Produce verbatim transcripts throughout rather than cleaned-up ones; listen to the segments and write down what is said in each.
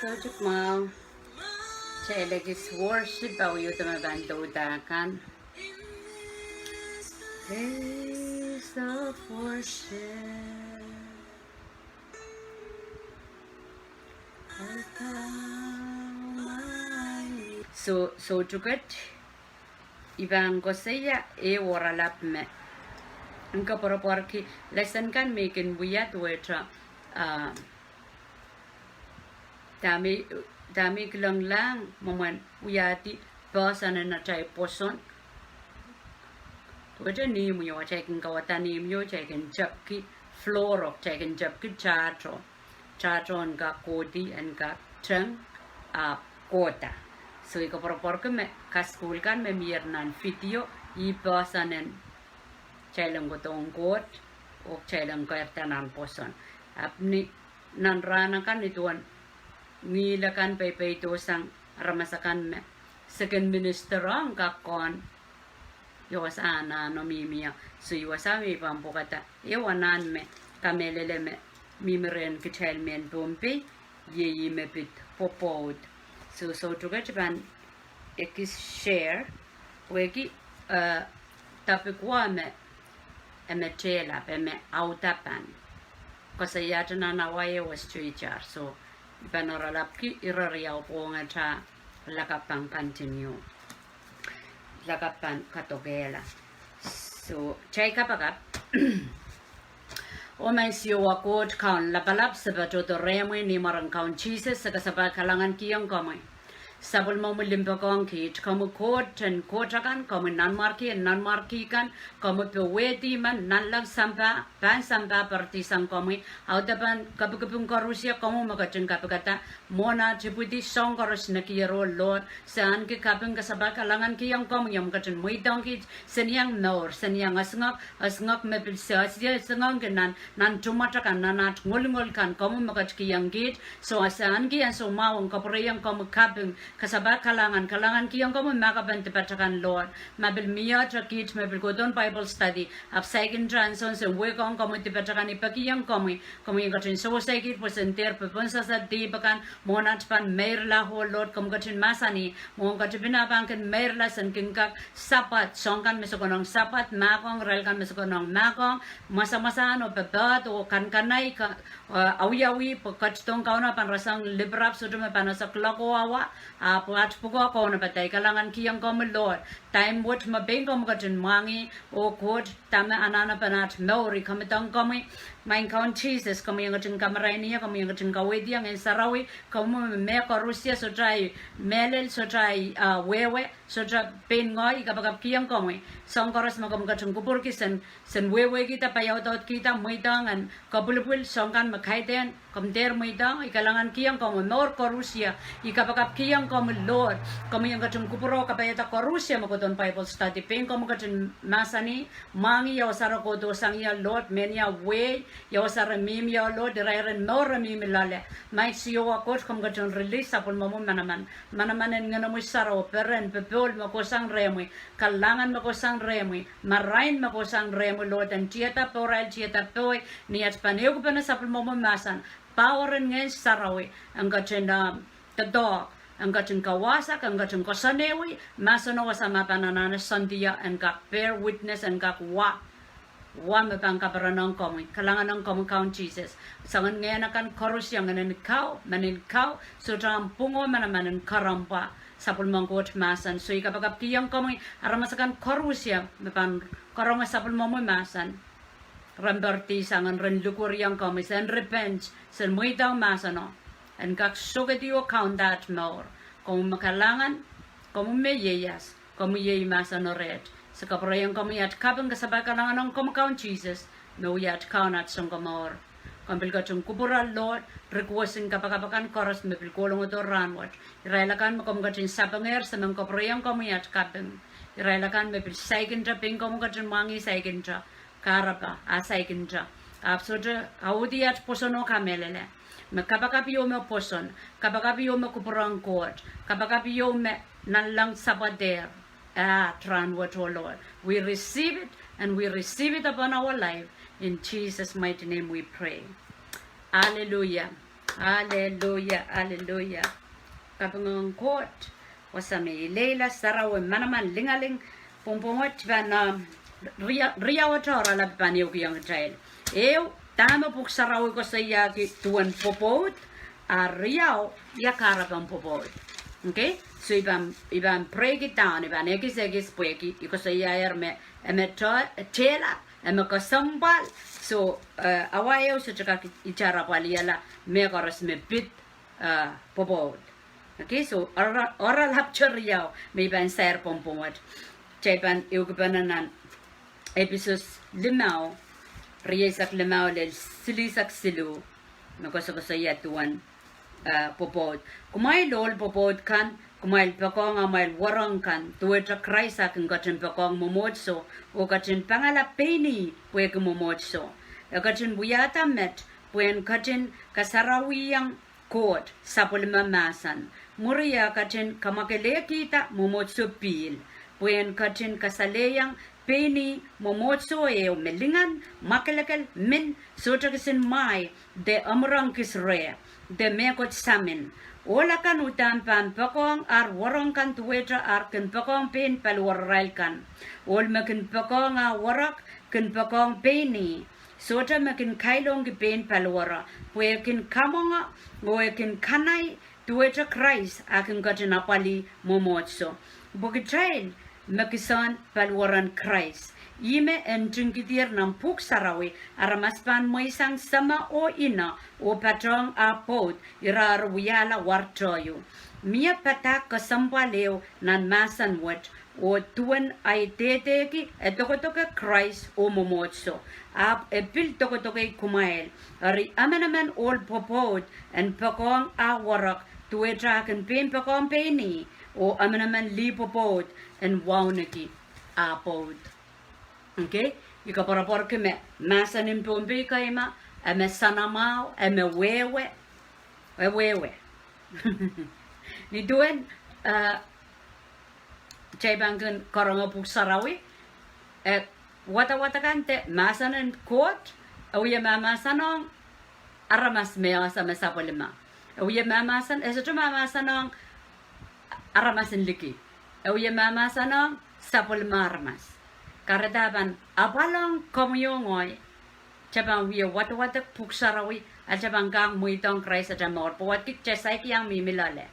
Soutik mwahu. Kitail kak worship, a wiewia me pahn douda kan. Praise the worship. So, soutik ket, I pahn koasoia ehu oaralap me I koapworopworki lesson kan me I kin wia duwehte, ah, dahme, dahme I kilenglahng mwomwen wiahdi poahsoan en atail pwoson. Duwehte nihmwio, kitail kin kawada nihmwio, kitail kin tepki floor o, kitail kin tepki tahto. Tahto en kak kohdi, en kak teng, ahpw kohda. So I koapworopworki me kasukuhl kan me mier nan video, ih poahsoan en kitail en kohdohng Koht, oh kitail en keirda nan pwoson. Ahpw ni nan rahn akan nin duwen ngihl akan peipeidohsang aramas akan me second minister o en kak kohn, I wasa anahne mihmi ie. So I wasa me I pahn pwukada ehu anahn me kamehlele me mihmi rehn kitail mehn Pohnpei, iei ih me pid pwopwoud. So, soutik ket I pahn ekis share, pwehki, eh, topic wet me, e me tehla, e me audapan. Koasoiahte nan awa ehu wasa tuitar. So, I pahn oaralapki ire riau pwongete lakapw pahn continue. Lakapw pahn kadokehla. So, kitail kapakap. Oh Maing Siohwa Koht Kaun lapalap, se patohdo rehmwi ni mwaren Kaun Sises, se kasapahl kalahngankihong komwi. Sapwellimomwi limpoakohng kiht, komwi Koht en koht akan, komwi Nanmwarki en nanmwarki kan, komwi powehdi men, nanleng sampah, pahn sampah poaridi sang komwi, audepen kapikipik koarusie komwi me ketin kapikada, mwohn aht ipwidi, soahng koaros nekiero Lord, se ahneki kaping kasapahl kalahngankihong komwi omw ketin mweidohng kiht, sen iang mour, sen iang esingek, esingek me pil se esingek nan, nan tumwat akan, nan aht ngolngol kan, komwi me ketikihong kiht, so se ahneki ansou mwahu ong kapwurehiong komwi kaping, kasapahl kalahngan, kalahngankihong komwi makapen dipat akan Lord, ma pil mie te kiht me pil kohdohn Bible study, ahpw saikinte ansoun sen wehkohng komwi dipat akan, I pekihong komwi, komwi en ketin sewesei kiht pwe sen dehr popohnsasa dihp akan, mwohn aht pahn meirla oh Lord, komw ketin mahsanih, mwohn ketipin ah pahn kin meirla sen kin kak sapwad, soahng kan me se konehng sapwad, mahkohng, irail kan me se konehng mahkohng, mwasamwasahn oh pepehd oh kankanahi ka, eh, awiawi, pwe ketidohng Kauno pahn rasehng lipirap sohte me pahn ese kuloak oh awa, ahpw aht pwukoa kaunopada. I kalahngankihong komwi Lord, time wet me pein komw ketin mwahngih, oh Koht, dahme anahnepen aht mour, I kamedong komwi, Maing Kaun Sises, komwi en ketin kamarain ie, komwi en ketin kaweid ie Ngehn Sarawi, komwi me mehkoarusie, sohte ahi mehlel, sohte ahi, ah, wehwe, sohte pein ngehi, I kapakapkihong komwi, soahng koaros me komw ketin kupwurki sen, sen wehwehkihda, paiaudaudkihda, mweidohng en kapwilipwil, soahng kan me kaidehn, komw dehr mweidohng, I kalahngankihong komwi mour koarusie, I kapakapkihong komwi Lord, komwi en ketin kupwure kapaiada koarusie me kohdohn Bible study, pein komw ketin mahsanih, mwahngih ia wasa re kohdo sang ie Lord, mehnia wehi, ia wasa re mihmi ie Lord, irair en mour re mihmi loale. Maing Siohwa Koht, komw ketin release sapwellimomwi manaman, manaman en Ngenomwi Sarawi, peren, popohl me kohsang rehmwi, kalahngan me kohsang rehmwi, marain me kohsang rehmwi Lord, en tiada pohrail, tiada pohi, ni aht pahn ehukipene sapwellimomwi mahsen, power en Ngehn Sarawi en ketin, ah, doadoahk, en ketin kawahsang, en ketin koasoanehdi mahseno wasa ma pahn anahne soandiong, en kak bear witness, en kak wa, wa me pahn kaperen ong komwi, kalahngan ong komwi Kaun Sises. Soangen ngehn akan koarusie, ngehnen kau, mehnen kau, sohte ahmw pwung oh manaman en karempwa sapwellimomwi Koht mahsen. So I kapakapkihong komwi aramas akan koarusie me pahn karonge sapwellimomwi mahsen, re poaridi sang en ren likwerihong komwi, sen repent, sen mweidohng mahseno, en kak sokedi oh kaunda aht mour. Komwi me kalahngan, komwi me ieias, komwi iei mahseno reht. Se kapwurehiong komwi aht kaping kasapahl kalahngan ong komwi Kaun Sises, me wia aht Kaun, aht Sounkomour. Komw pil ketin kupwure Lord, request en kapakap akan koaros me pil kolongodo rahnwet. Irail akan me komw ketin sapengehr, se men kapwurehiong komwi aht kaping. Irail akan me pil saikinte, pein komw ketin mwahngih saikinte, kahrepwe, ah saikinte. Ahpw sohte audehier pwoson oh kamehlele. Me kapakap ieu me pwoson, kapakap ieu me kupwuren Koht, kapakap ieu me nanleng sapweder, ah, rahnwet, oh Lord. We receive it and we receive it upon our life. In Jesus' mighty name we pray. Hallelujah. Aleluia, aleluia. Kaping ong Koht, wasa me ileila, sarawi, manaman, lingaling, pwongpwong wet pahn, ah, riau, riau wet oaralap pahn ehukihong kitail. Ehu, dahme Pwuhk Sarawi koasoiahki duwen pwopwoud, a riau, ia kahrepen pwopwoud. Okay? So I pahn, I pahn break it down, I pahn ekis ekis pwehki I koasoiahier me, e me te-, tehla, e me kesempwal. So, eh, awa ehu sohte kak itar apwalihala mehkoaros me pid, eh, pwopwoud. Okay, so oara-, oaralap riau me I pahn sair pwongpwong wet. Kitail pahn ehukipene nan Episos limau, rieisek limau lel silihsek siluh, me koasokoasoia duwen, eh, pwopwoud. Kumwail ohl pwopwoud kan, kumwail poakohng amwail werek kan, duwehte Krais a kin ketin poakohng mwomwohdiso, oh ketin pangala pein ih pwehki mwomwohdiso. E ketin wiahda met, pwehn ketin kasarawiong Koht sapwellime mahsen. Mwuri e ketin kamwakelehkihda mwomwohdiso pihl, pwehn ketin kasalehiong pein ih mwomwohdiso ehu me lingan, mwakelekel, min, sohte kisin mwahi, de emirong kis reh, de mehkot samin. Ohl akan uhdahn pahn poakohng ar werek kan duwehte ar kin poakohng pein paliwararail kan. Ohl me kin poakohng ah werek kin poakohng pein ih. Sohte me kin kailongki pein paliwara, pwe e kin kamwenge oh e kin kanai duwehte Krais a kin ketin apwalih mwomwohdiso. Pwe kitail me kihsang paliwaren Krais. Ihme e ntingkihdier nan Pwuhk Sarawi, aramas pahn mweisang seme oh ine oh patohng ah pwoud, ira re wiahla wartohu. Mie padahk kesempwal ehu nan mahsen wet, oh duwen ahi dehdehki e dokedoke Krais oh mwomwohdiso. Ahpw e pil dokedokei kumwail. Eri emenemen ohl pwopwoud en poakohng ah werek duwehte a kin pein poakohng pein ih, oh emenemen lih pwopwoud en wauneki ah pwoud. Okay? I koapworopworki me mahsen en Pohnpei kei ma, e me soanamwahu, e me wehwe, e wehwe. Ni duwen, eh, kitail pahn kin karonge Pwuhk Sarawi, eh, wadawad akan de mahsen en Koht, e wie mahmahsanihong aramas me ese me sapwellime. E wie mahmahsan, e sohte mahmahsanihong aramas en liki. E wie mahmahsanihong sapwellime aramas. Kahrehda e pahn apwalong komwi oh ngehi, kitail pahn wie wadawadek Pwuhk Sarawi, atail pahn kak mweidohng Krais atail mour, pwe wadki kitail saik iang mihmi loale.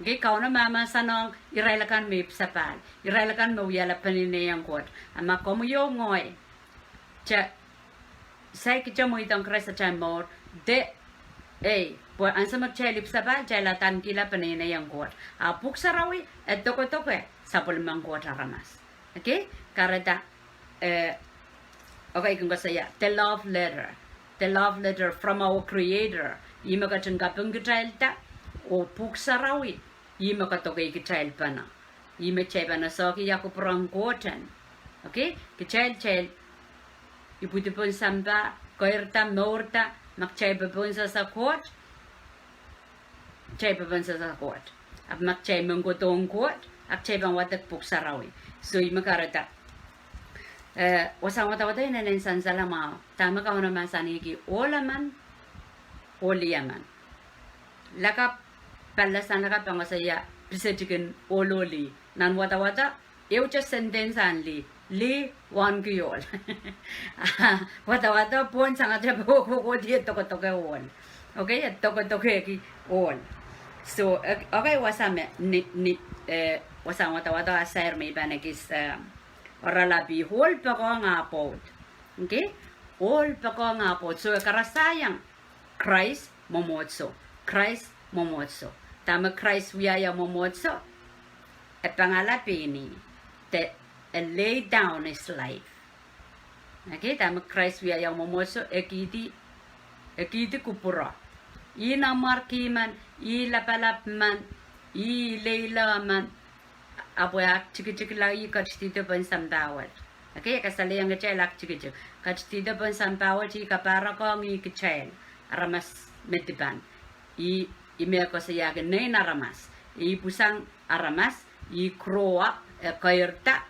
Okay, Kauno mahmahsanihong irail akan me ipwsapahl, irail akan me wiahla peneinehiong Koht. A ma komwi oh ngehi, kitail saikinte mweidohng Krais atail mour, de, ei, pwe ansou me kitail ipwsapahl, kitail adanekihla peneinehiong Koht. A Pwuhk Sarawi e dokedoke sapwellimen Koht aramas. Okay, kahrehda, eh, okay, I kin koasoia, the love letter. The love letter from our Creator. Ih me ketin kaping kitailda, oh Pwuhk Sarawi, ih me kadokei kitail pene. Ih me kitail pahn esehki ia kupwuren Koht en. Okay, kitail, kitail ipwidi pohn sampah, keirda, mourda, ma kitail popohn sehse Koht, kitail popohn sehse Koht. Ahpw ma kitail men kohdohng Koht, a kitail pahn wadek Pwuhk Sarawi. So ih me kahrehda, eh, wasahn wadawad inenen sansal mwahu, dahme Kauno mahsanihki ohl emen, oh lih emen. Lakapw, pallahsang lakapw pahn koasoia pisetikin ohl oh lih. Nan wadawado, ehute sentence en lih, lih wauneki ohl. Wadawado pohn sangete pwe kohkohdi e dokedoke ohl. Okay, e dokedokehki ohl. So, ok-, okay, wasa me, ni, ni, eh, wasahn wadawado asair me I pahn ekis, eh, oaralap, ohl poakohng ah pwoud. Okay? Ohl poakohng ah pwoud. So, e karasaiong Krais mwomwohdiso. Krais mwomwohdiso. Dahme Krais wiahiong mwomwohdiso? E pangala pein ih. De e lay down his life. Okay, dahme Krais wiahiong mwomwohdiso, e kihdi, e kihdi kupwuro. Ih nanmwarki men, ih lapalap men, ih ileile men, ahpw e aktikitikla ih ketidihdo pohn sampah wet. Okay, e kasalehiong kitail aktikitik. Ketidihdo pohn sampah wet, ih kapahrek ong ih kitail, aramas me dipan. Ih, ih me koasoiahki nein aramas. Ih pwusang aramas, ih grow up, e keirda,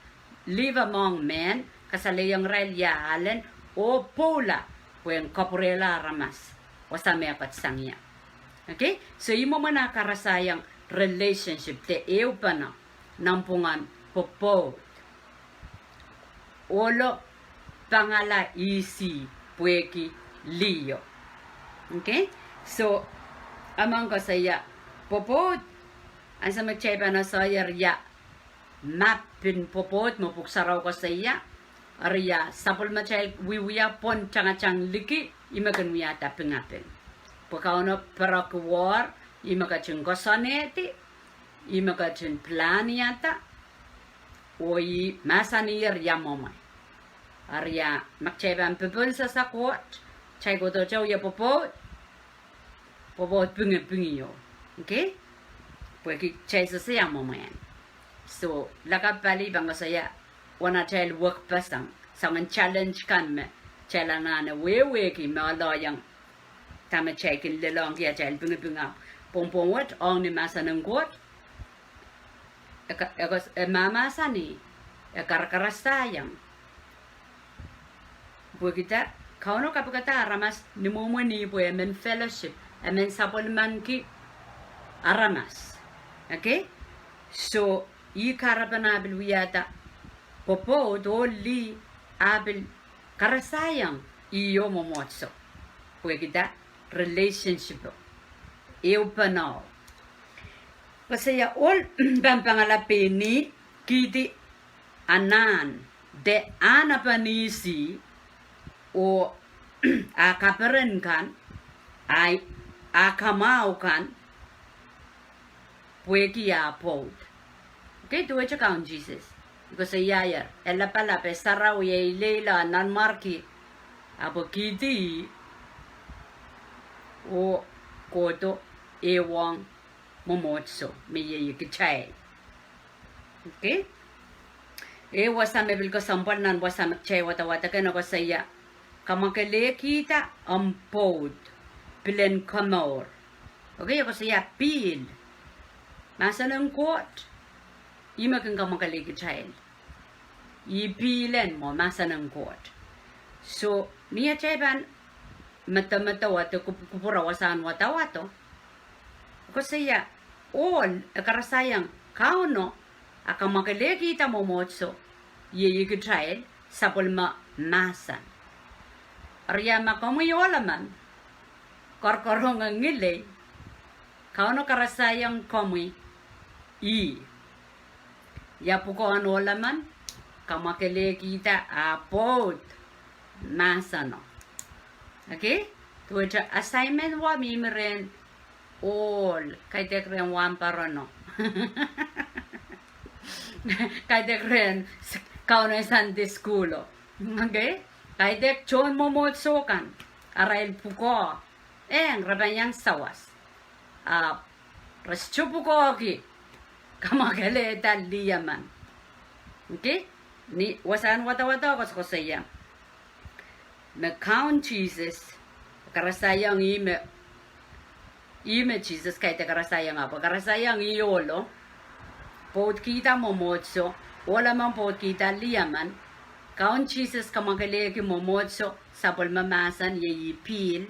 live among men, kasalehiong irail ia alen, oh pwoula, pwehn kapwurehla aramas. Wasa me e ketisangie. Okay? So ih mwomwen ah karasaiong relationship de ehupene nanpwungen pwopwoud. Ohlo pangala ihs ih pwehki liho. Okay? So, emen koasoia pwopwoud, ansou me kitail pahn koasoia ria map en pwopwoud me Pwuhk Sarawi koasoia, eri ah sapwellimatail wiewia pwon tangatang liki, ih me kin wiahda pingaping. Pwe Kauno pereki war, ih me ketin koasoanehdi, ih me ketin pilahniada, oh ih mahsanier ia mwomwe. Eri ah ma kitail pahn pepensasa Koht, kitail kohdohte wia pwopwoud, pwopwoud pingipingio. Okay? Pwehki kitail sehse ia mwomwen. So, lakapw pali pahn koasoia uwen atail wekpeseng, soangen challenge kan me kitail anahne wehwehki me oaloiong dahme kitail kin lelohngki atail pingiping, ahpw pwongpwong wet ong ni mahsen en Koht, e ka-, e kos-, e mahmahsanih, e karakarasaiong. Pwehki dah, Kauno kapikada aramas ni mwomwen ih pwe e men fellowship, e men sapwellimaniki aramas. Okay? So, ih kahrepen ah pil wiahda pwopwoud oh lih, ah pil karasaiong ih oh mwomwohdiso. Pwehki dah, relationship o, ehupene o. Koasoia ohl pahn pangala pein ih, kihdi anahn de ahnepen ihs ih, oh ah kaperen kan, ah, ah kamwahu kan, pwehki ah pwoud. Okay, duwehte Kaun Sises, I koasoiaier, e lapalap, e sarawi, e ileile, nanmwarki, ahpw e kihdi ih oh kohdo ehuong mwomwohdiso me ieiekitail. Okay? Ehu wasa me pil kesempwal nan wasa me kitail wadawad kan, e koasoia, kamwakelehkihda omw pwoud pilen komour. Okay, e koasoia pihl. Mahsen en Koht, ih me kin kamwakelehkitail. Ih pihl en mwo, mahsen en Koht. So, ni atail pahn medemedewe de kup-, kupwure wasahn wadawado, koasoia ohl e karasaiong Kauno, a kamwakelehkihda mwomwohdiso, ieiekitail, sapwellime mahsen. Eri ma komwi ohl emen koaroakoaronge ngilei, Kauno karasaiong komwi ih. Ia pwukoahn ohl emen? Kamwakelehkihda ah pwoud mahseno. Okay? Duwehte assignment wa mihmi rehn ohl, kaidehk rehn wahnparono. Kaidehk rehn s-, Kauno Sunday school o. Okay? Kaidehk tohn mwomwohdiso kan, arail pwukoa, eng, re pahn iang sawas. Ahpw re sohte pwukoahki kamwakelehda lih emen. Okay? Ni wasahn wadawado koasokoasoia me Kaun Sises karasaiong ih me, ih me Sises kaidehk karasaiong, ahpw karasaiong ih ohlo, pwoudkihda mwomwohdiso, ohl emen pwoudkihda lih emen. Kaun Sises kamwakelehki mwomwohdiso, sapwellime mahsen, iei ih pihl.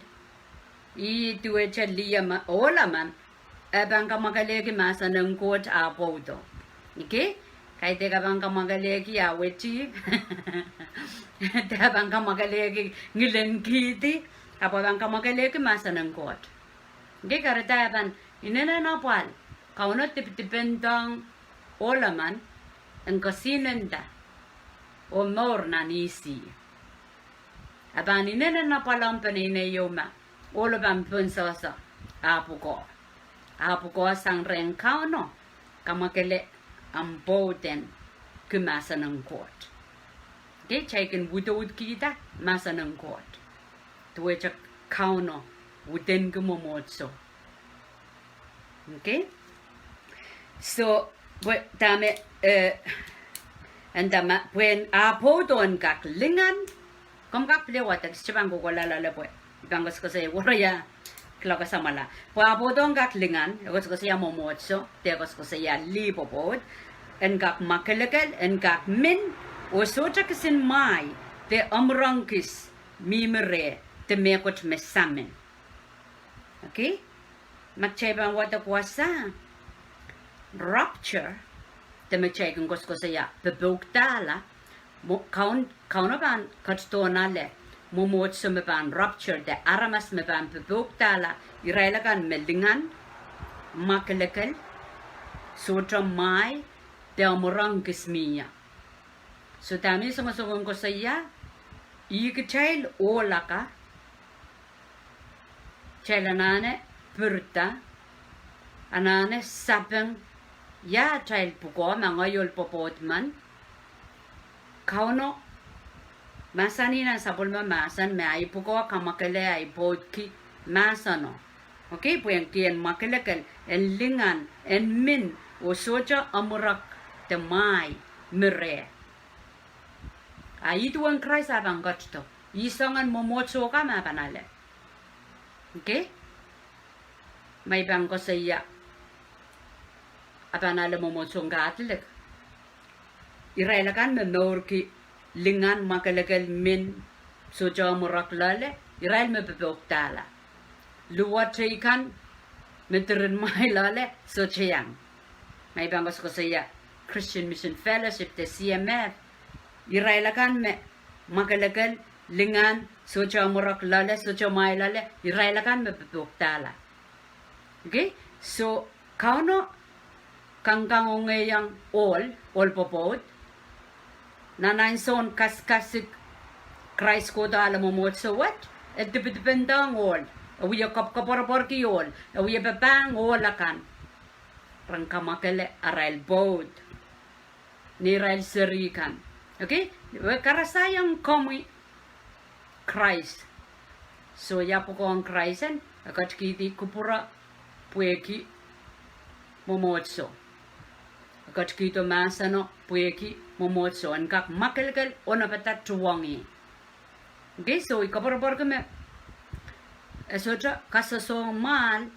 Ih duwehte lih emen, ohl emen, e pahn kamwakelehki mahsen en Koht ah pwoudo. Okay? Kaidehk e pahn kamwakelehki ah weti, de e pahn kamwakelehki ngilen kihdi, ahpw e pahn kamwakelehki mahsen en Koht. Okay, kahrehda e pahn inenen apwal, Kauno dipedipendohng ohl emen en kesihnenda oh mour nan ihs ih. E pahn inenen apwal ong peneinei ieu ma ohlo pahn pwonsehse ah pwukoa. Ah pwukoa sang rehn Kauno, kamwakele omw pwoud en ki mahsen en Koht. Okay, kitail kin udoudkihda mahsen en Koht. Duwehte Kauno udenki mwomwohdiso. Okay? So, pwe dahme, eh, e nda ma, pwehn ah pwoudo en kak lingan, komw kak pil wadek, se pahn kohkohlahla pwe I pahn koasokoasoia were ia kilang samwala. Pwe ah pwoudo en kak lingan, e koasokoasoia mwomwohdiso, de e koasokoasoia lih pwopwoud, en kak mwakelekel, en kak min, oh sohte kisin mwahi de omwurong kis mihmi reh de mehkot me samin. Okay? Ma kitail pahn wadek wasa rapture, de me kitail kin koasokoasoia pepoukidahr, mwo-, Kaun-, Kauno pahn ketidohn ale mwomwohdiso me pahn rapture, de aramas me pahn pepoukidahr, irail akan me lingan, mwakelekel, sohte mwahi, de amwurehng kis mie. So dahme I songosong koasoia, ih kitail ohl akan, kitail anahne pirida, anahne sapeng, ia atail pwukoa, ma ngehi ohl pwopwoud men. Kauno mahsanih nan sapwellime mahsen me ahi pwukoa kamwakelei ahi pwoud ki mahseno. Okay, pwe en ki en mwakelekel, en lingan, en min, oh sohte amwurek de mwahi, mi reh. A ih duwen Krais a pahn ketido. Ih soangen mwomwohdiso kan me a pahn ale. Okay? Ma I pahn koasoia, a pahn ale mwomwohdiso en Katolik. Irail akan me mourki lingan, mwakelekel, min, sohte amwurek loale, irail me pepoukidahr. Luwet teikan me diren mwahi loale, sohte iang. Ma I pahn koasokoasoia Christian Mission Fellowship de C M F, irail akan me mwakelekel, lingan, sohte amwurek loale, sohte mwahi loale, irail akan me pepoukidahr. Okay? So, Kauno kangoangeiong ohl, ohl pwopwoud. Nan ansoun kasikasik Krais kohdo ale mwomwohdiso wet, e dipedipendohng ohl, e wie koapworopworki ohl, e wie papahng ohl akan ren kamwakele arail pwoud, neirail seri kan. Okay? E karasaiong komwi Krais. So ia pwukoahn Krais en, e ketikihdi kupwure pwehki mwomwohdiso. E ketikihdo mahseno pwehki mwomwohdiso, en kak mwakelekel, onopada, tuhwong ih. Okay, so I koapworopworki me e sohte kasosohng mwahl,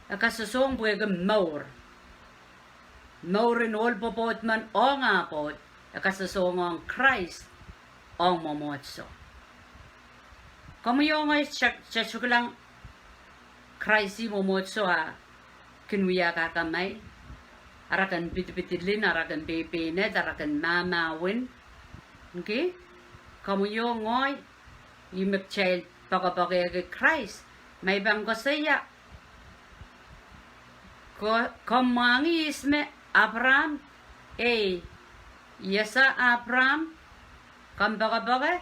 e kasosohng pwehki mour. Mour en ohl pwopwoud men ong ah pwoud, e kasosohng ong Krais, ong mwomwohdiso. Komwi oh ngehi, ta-, ta-, tuhkilang Krais ih mwomwohdiso a kin wia kakamai, ara kin pidipidilin, ara kin peipeined, ara kin mahmahwin. Okay? Komwi oh ngehi, ih me kitail poakepoakehki Krais, ma I pahn koasoia, ko-, komw mwahngih ihs me Apraam? Ei. Ihs Apraam? Komw poakepoake?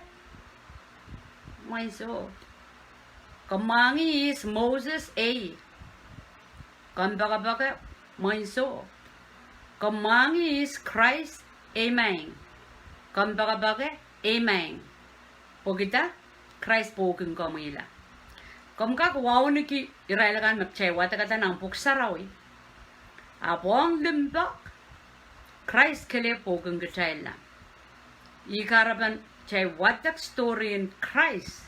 Mwein soh. Komw mwahngih ihs Moses? Ei. Komw poakepoake? Mwein soh. Komw mwahngih ihs Krais? Ei maing. Komw poakepoake? Ei maing. Pwekida? Krais pwoukin komwihla. Komw kak wauneki irail akan me kitail wadekada nan Pwuhk Sarawi, ahpw ong limpoak, Krais kelehpw pwoukin kitailla. Ih kahrepen kitail wadek story en Krais,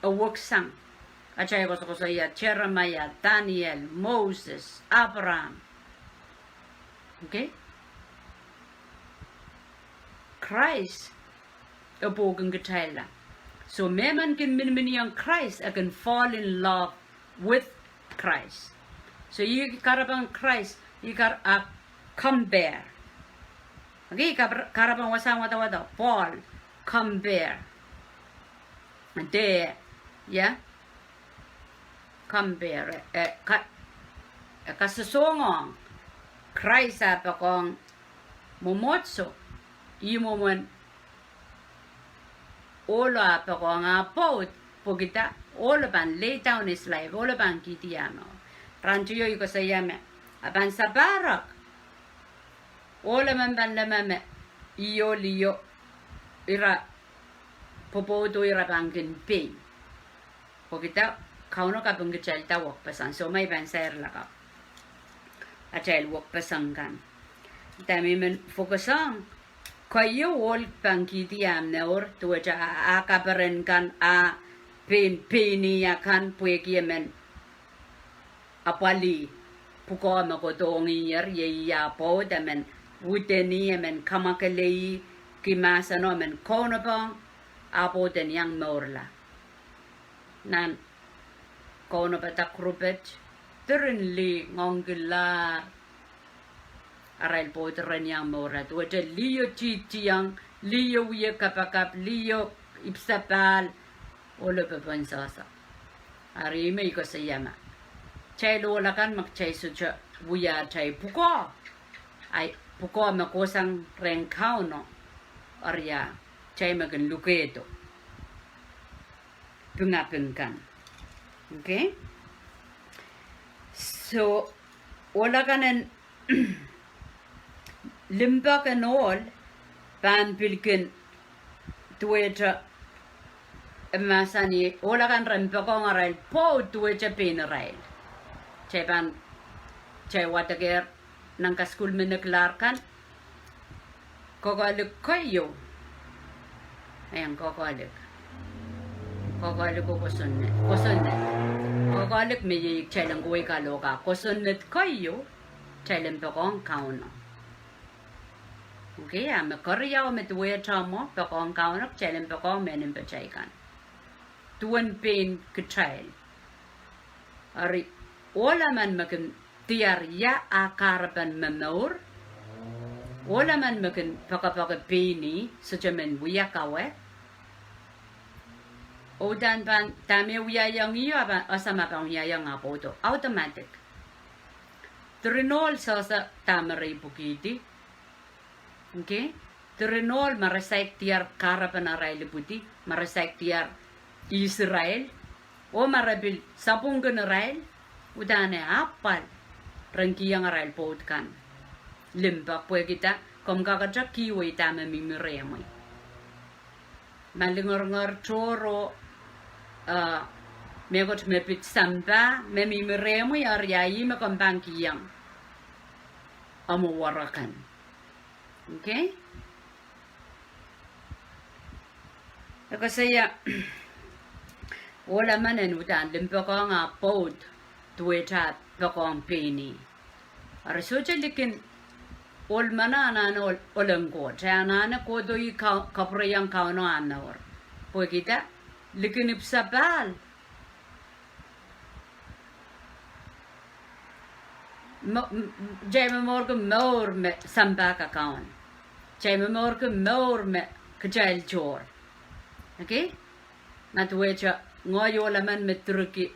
e weksang atail koasokoasoia Seremaia, Daniel, Moses, Apraam. Okay? Krais e pwoukin kitailla. So mehmen kin miniminiong Krais, e kin fall in love with Christ. So ih kahrepen Krais, ih kar-, a compare. Okay, ih kar-, kahrepen wasahn wadawad, Paul, compare. De, ia? Compare, e ka-, e kasosohng ong Krais ah poakohng mwomwohdiso, ih mwomwen ohlo ah poakohng ah pwoud, pwekida? Ohlo pahn lay down his life, ohlo pahn kihdi ah mour. Rahn teio I koasoia me, a pahn sapahrek, ohl emen pahn leme me, ih ohl, ih ohl, ira pwopwoud oh ira pahn kin pei. Pwekida? Kauno kapingkitailda wekpeseng. So ma I pahn sair lakapw atail wekpeseng kan, dahme I men focus ong, keieun ohl pahn kihdi ah mour, duwehte a, a kaperen kan, a pein, pein ih akan pwehki emen apwalih pwukoa me kohdohngiher, iei ih ah pwoud, emen wideni, emen kamwakelei, ki mahseno, emen kaunopohng ah pwoud en iang mourla. Nan kaunopada group et, diren lih ngoangkihla arail pwoud reniang mour. Duwehte lih o titiang, lih o wie kapakap, lih o ipwsapahl, ohlo peponsasa. Ari me I koasoia ma kitail ohl akan me kitail sohte wia atail pwukoa, ai, pwukoa me kohsang rehn Kauno, ari a kitail me kin lukehdo pingaping kan. Okay? So, ohl akan en limpoak en ohl pahn pil kin duwehte, e mahsanih, ohl akan ren poakohng arail pwoud duwehte pein irail. Kitail pahn, kitail wadekehr nan kasukuhl me nekilahr kan, kokohlik keieu. Eng, kokohlik. Kokohlik o kosonne, kosonne. Kokohlik me iei kitail en kohwei kalohk, a kosonned keieu, kitail en poakohng Kauno. Okay, a me keriau me duwehte mwo poakohng Kauno, kitail en poakohng mehn mpatail kan. Duwen pein kitail. Ari, ohl emen me kin diar ia ah kahrepen momour, ohl emen me kin poakepoake pein ih, sohte men wia kawe. Oh dahme pahn, dahme wiahiong ih o, a pahn, ese ma pahn wiahiong ah pwoudo, automatic. Diren ohl sehse dahme re ipwikihdi. Okay? Diren ohl ma re saik diar kahrepen arail ipwidi, ma re saik diar ihs irail, oh ma re pil sapwungkin irail, uhdahn e apwal ren kihong arail pwoud kan limpoak. Pwehkida, komw kakete kihwei dahme mihmi rehmwi. Ma lingeringer tohrohr, eh, mehkot me pid sampah me mihmi rehmwi, ari a ih me komw pahn kihong omw woro kan. Okay? E koasoia, ohl emen en uhdahn limpoakohng ah pwoud duwehte ah poakohng pein ih. Ari sohte likin ohl meno anahne ohl, ohl en Koht. E anahne kohdo ih ka-, kapwureiong Kauno ah mour. Pwehkida, likin ipwsapahl, mo-, m-, m-, kitail momourki mour me sampah kakaun. Kitail momourki mour me kitail tohr. Okay? Ma duwehte ngehi ohl emen me direki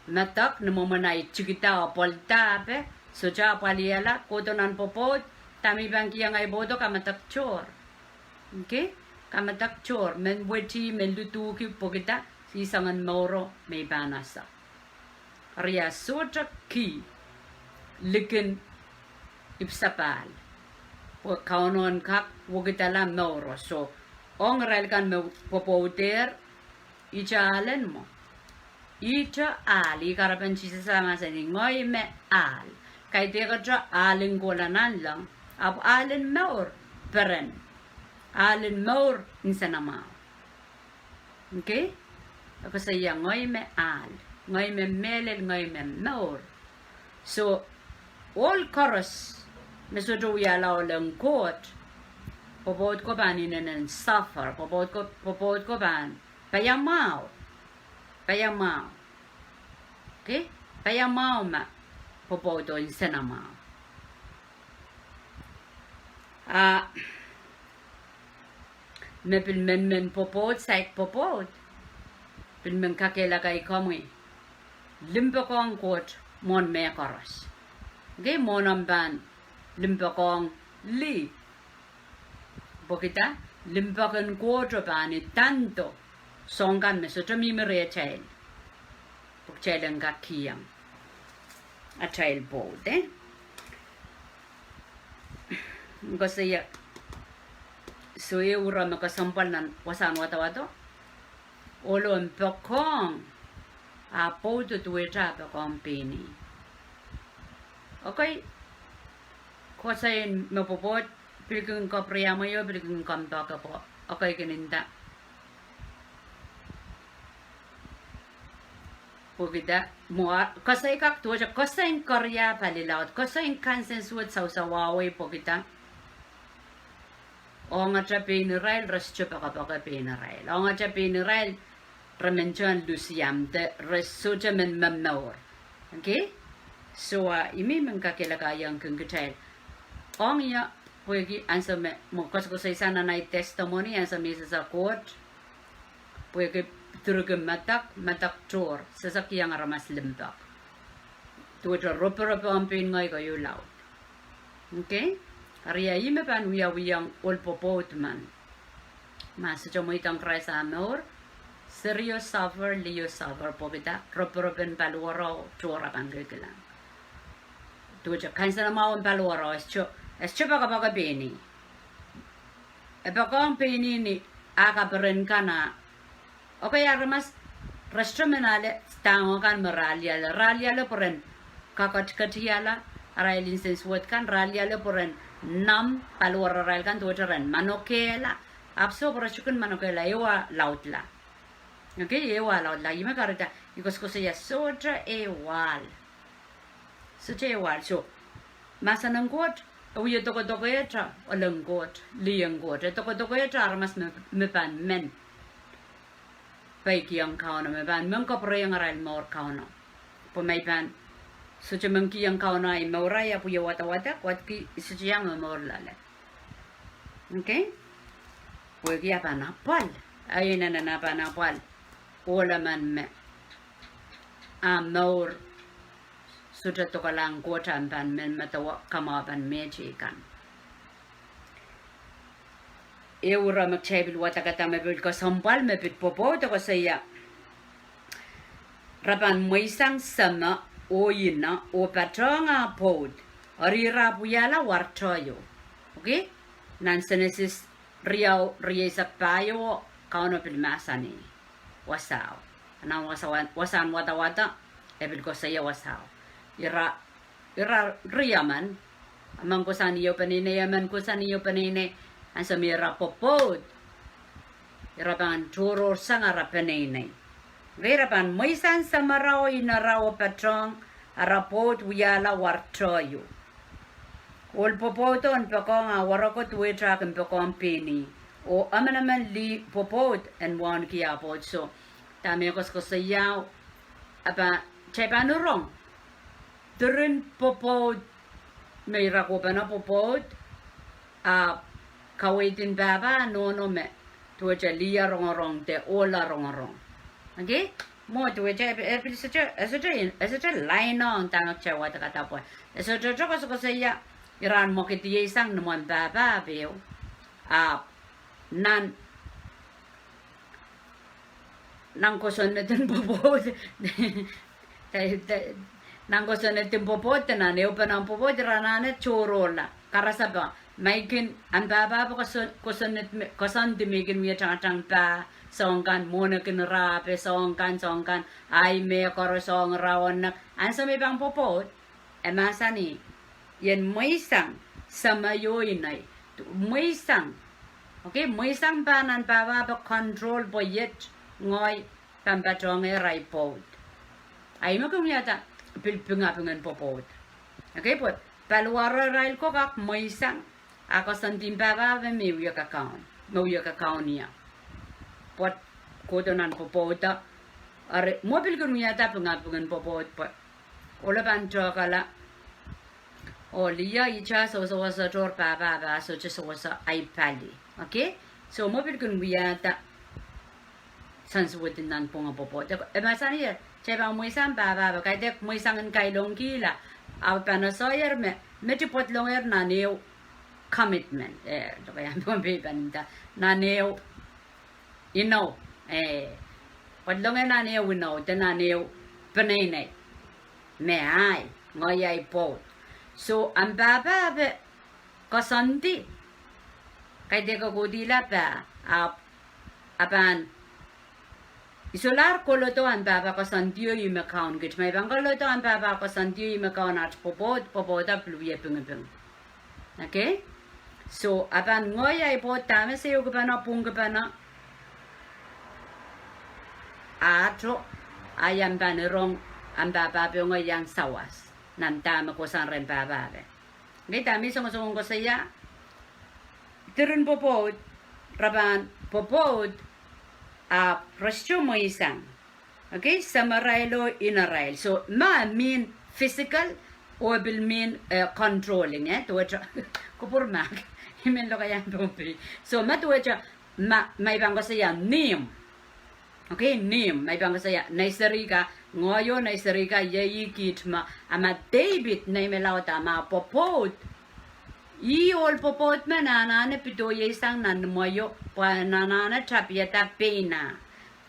medek ni mwomwen ahi tikida oh pwoalda ape, sohte apwalihala, kohdo nan pwopwoud, dahme I pahn kihong ahi pwoudo, kamedek tohr. Okay? Kamedek tohr, men weti, men luduki, pwehkida, ih soangen mouro me I pahn ese. Ari a sohte kih likin ipwsapahl, pwe Kauno en kak wekidala mouro. So, ong irail kan me pwopwoudehr, ihte ahlen mwo. Ihte ahl, ih kahrepen Sises ah mahsanih, ngehi me ahl. Kaidehkte ahl en kohla nanleng, ahpw ahl en mour peren. Ahl en mour nsenamwahu. Okay? E koasoia ngehi me ahl, ngehi me mehlel, ngehi me mour. So, ohl koaros me sohte wiahla ohl en Koht, pwopwoud ko pahn inenen suffer, pwopwoud ko, pwopwoud ko pahn paiamwahu. Paiamwahu. Okay? Paiamwahu ma pwopwoudo nsenamwahu. A me pil men men pwopwoud, saik pwopwoud, pil men kakehlaka komwi limpoakohng Koht mwohn mehkoaros. Okay, mwohn omw pahn limpoakohng lih. Pwehkida, limpoak en Koht o pahn idando soahng kan me sohte mihmi rehtail, pwe kitail en kak kihong atail pwoud, eh? Koasoia, soh, e ura me kesempwal nan wasahn wadawado. Ohlo en poakohng ah pwoudo duwehte ah poakohng pein ih. Okay, koasoi me pwopwoud pil kin kapwuriamwei oh pil kin kompoake pwe, okay, kin nda, pwehkida, mwo, koasoi kak duwehte, koasoi en koaros palilaud, koasoi en kansensuwed, sausawawei, pwehkida, ongete pein irail re sohte poakepoake pein irail. Ongete pein irail re men tohn lusiam de re sohte men momour. Okay? So, ah, ih me I men kakehlakaiong kin kitail. Ong ia, pwehki ansou me, mwo koasokoasoi sang nan ahi testimony, ansou me I sehse Koht, pwehki direki medek, medek tohr, sehse kihong aramas limpoak. Duwehte roporop ong pein ngehi keieu laud. Okay? Eri ia ih me pahn wiawihong ohl pwopwoud men. Ma sohte mweidohng Krais ah mour, serio suffer, lio suffer, pwehki dah, roporop en paliwaro tohr, a pahn kehkehla. Duwehte kansenamwahu en paliwaro, e sohte, e sohte poakepoake pein ih. E poakohng pein ih ni ah kaperen kan ah. Okay, aramas, re sohte men ale dahme kan me re aliala. Re aliala pwe ren kaketiket iala arail nsensuwed kan, re aliala pwe ren nom paliwararail kan, duwehte ren manokehla. Ahpw soh, pwe re sohte kin manokehla, ehu ah laudla. Okay, ehu ah laudla. Ih me kahrehda I koasokoasoia sohte ehu ahl. Sohte ehu ahl. So, mahsen en Koht, e wie dokedoke ehte, ohl en Koht, lih en Koht. E dokedoke ehte aramas me, me pahn men peikiong Kauno, me pahn men kapwureiong arail mour Kauno. Pwe ma I pahn sohte men kihong Kauno ahi mour, I ahpw wie wadawadek, wadki I sohte iang momour loale. Okay? Pwehki ah pahn apwal. Ah inenen ah pahn apwal. Ohl emen me ah mour sohte dokalahng Koht, ah pahn men medewe kamwahu pahn mehteikan. Ehu ire me kitail pil wadekada me pil kesempwal me pil pwopwoud, e koasoia, re pahn mweisang seme oh ine oh patohng ah pwoud, eri ira ahpw wiahla warteieu. Okay? Nan Senesis riau, rieisek pahieu, Kauno pil mahsanih wasao. Nan wasahn, wasahn wadawad, e pil koasoia wasao. Ira, ira riemen, emen kohsang ieu peneinei, emen kohsang ieu peneinei, ansou me ira pwopwoud, ira pahn tohrohrsang ara peneinei. Okay, ira pahn mweisang semera oh inera oh patohng ara pwoud wiahla warteieu. Ohl pwopwoudo en poakohng ah wareko duwehte ah kin poakohng pein ih. Oh emenemen lih pwopwoud en wauneki ah pwoud. So, dahme e koasokoasoia, ah pahn, kitail pahn rong diren pwopwoud, me ira kohpene pwopwoud, ahpw kaweid en pahpa nohno me duwehte lih ah rongorong de ohl ah rongorong. Okay? Mwo duwehte e pil sohte, e sohte, e sohte lainong dahme kitail wadekada pwe e sohte koasokoasoia ira en mwekidieisang ni mwomwen pahpa ehu, ahpw nan nan kosonned en pwopwoud, nan kosonned en pwopwoud, nan ehupenen pwopwoud, ira anahne tohrohrla. Karasepe, ma I kin, ahmw pahpa pwe koasoandi me I kin wie tangatang pah soahng kan, mwohn I kin rahpe soahng kan, soahng kan, ahi mehkoaros, soahng rahnwet, ansou me I pahn pwopwoud, e mahsanih, I en mweisang seme oh inei, mweisang. Okay, mweisang pahn ahmw pahpa pwe control pwe iet ngehi pahn patohngehr ahi pwoud. Ahi me kin wiahda pil pingapingen pwopwoud. Okay, pwe paliwararail ko kak mweisang ah koasoandi ahmw pahpa me wie kakaun, me wie kakaun ie. Pwe kohdo nan pwopwoudo, eri mwo pil kin wiahda pingapingen pwopwoud pwe ohlo pahn tohkala, oh lih ah ita sewesewese tohr pahpa, pahpa sohte sewese ahi pali. Okay? So mwo pil kin wiahda sensuwed en nanpwungen pwopwoud. E mahsanih, kitail pahn mweisang pahpa, kaidehk mweisang en kailongkihla, ahpw pahn koasoier me, me ti pwedilongehr nan ehu commitment, eh, doke iang pahn pei pahn nda, nan ehu inou, eh, pwedilongehr nan ehu inou, de nan ehu peneinei, me ahi, ngehi ahi pwoud. So, ahmw pahpa pwe koasoandi, kaidehk kohdihla pah, ahpw, a pahn I solahr kohdohng ahmw pahpa koasoandio ih me kaun kit. Ma I pahn kohdohng ahmw pahpa koasoandio ih me kaun, aht pwopwoud, pwopwoudo pil wie pingiping. Okay? So, a pahn ngehi ahi pwoud, dahme se ehu kipena, pwung kipena, ahto, a I ahmw pahn rong ahmw pahpa pwe ngehi iang sawas nan dahme kohsang rehn pahpa pwe. Okay, dahme I songosong koasoia, diren pwopwoud, re pahn pwopwoud, ahpw re sohte mweisang. Okay, semerail oh inerail. So, ma mihn physical, oh e pil mean, eh, controlling, eh, duwehte, kupwur mahk, I men lokaiahn Pohnpei. So, ma duwehte, ma, ma I pahn koasoia nihmw. Okay, nihmw, ma I pahn koasoia, nei serihka, ngehi oh nei serihka, iei kiht me, a ma David, nei me laud, a ma pwopwoud, ih ohl pwopwoud me anahne pidoiesang nan imwo, pwe anahne tapiada pein ah.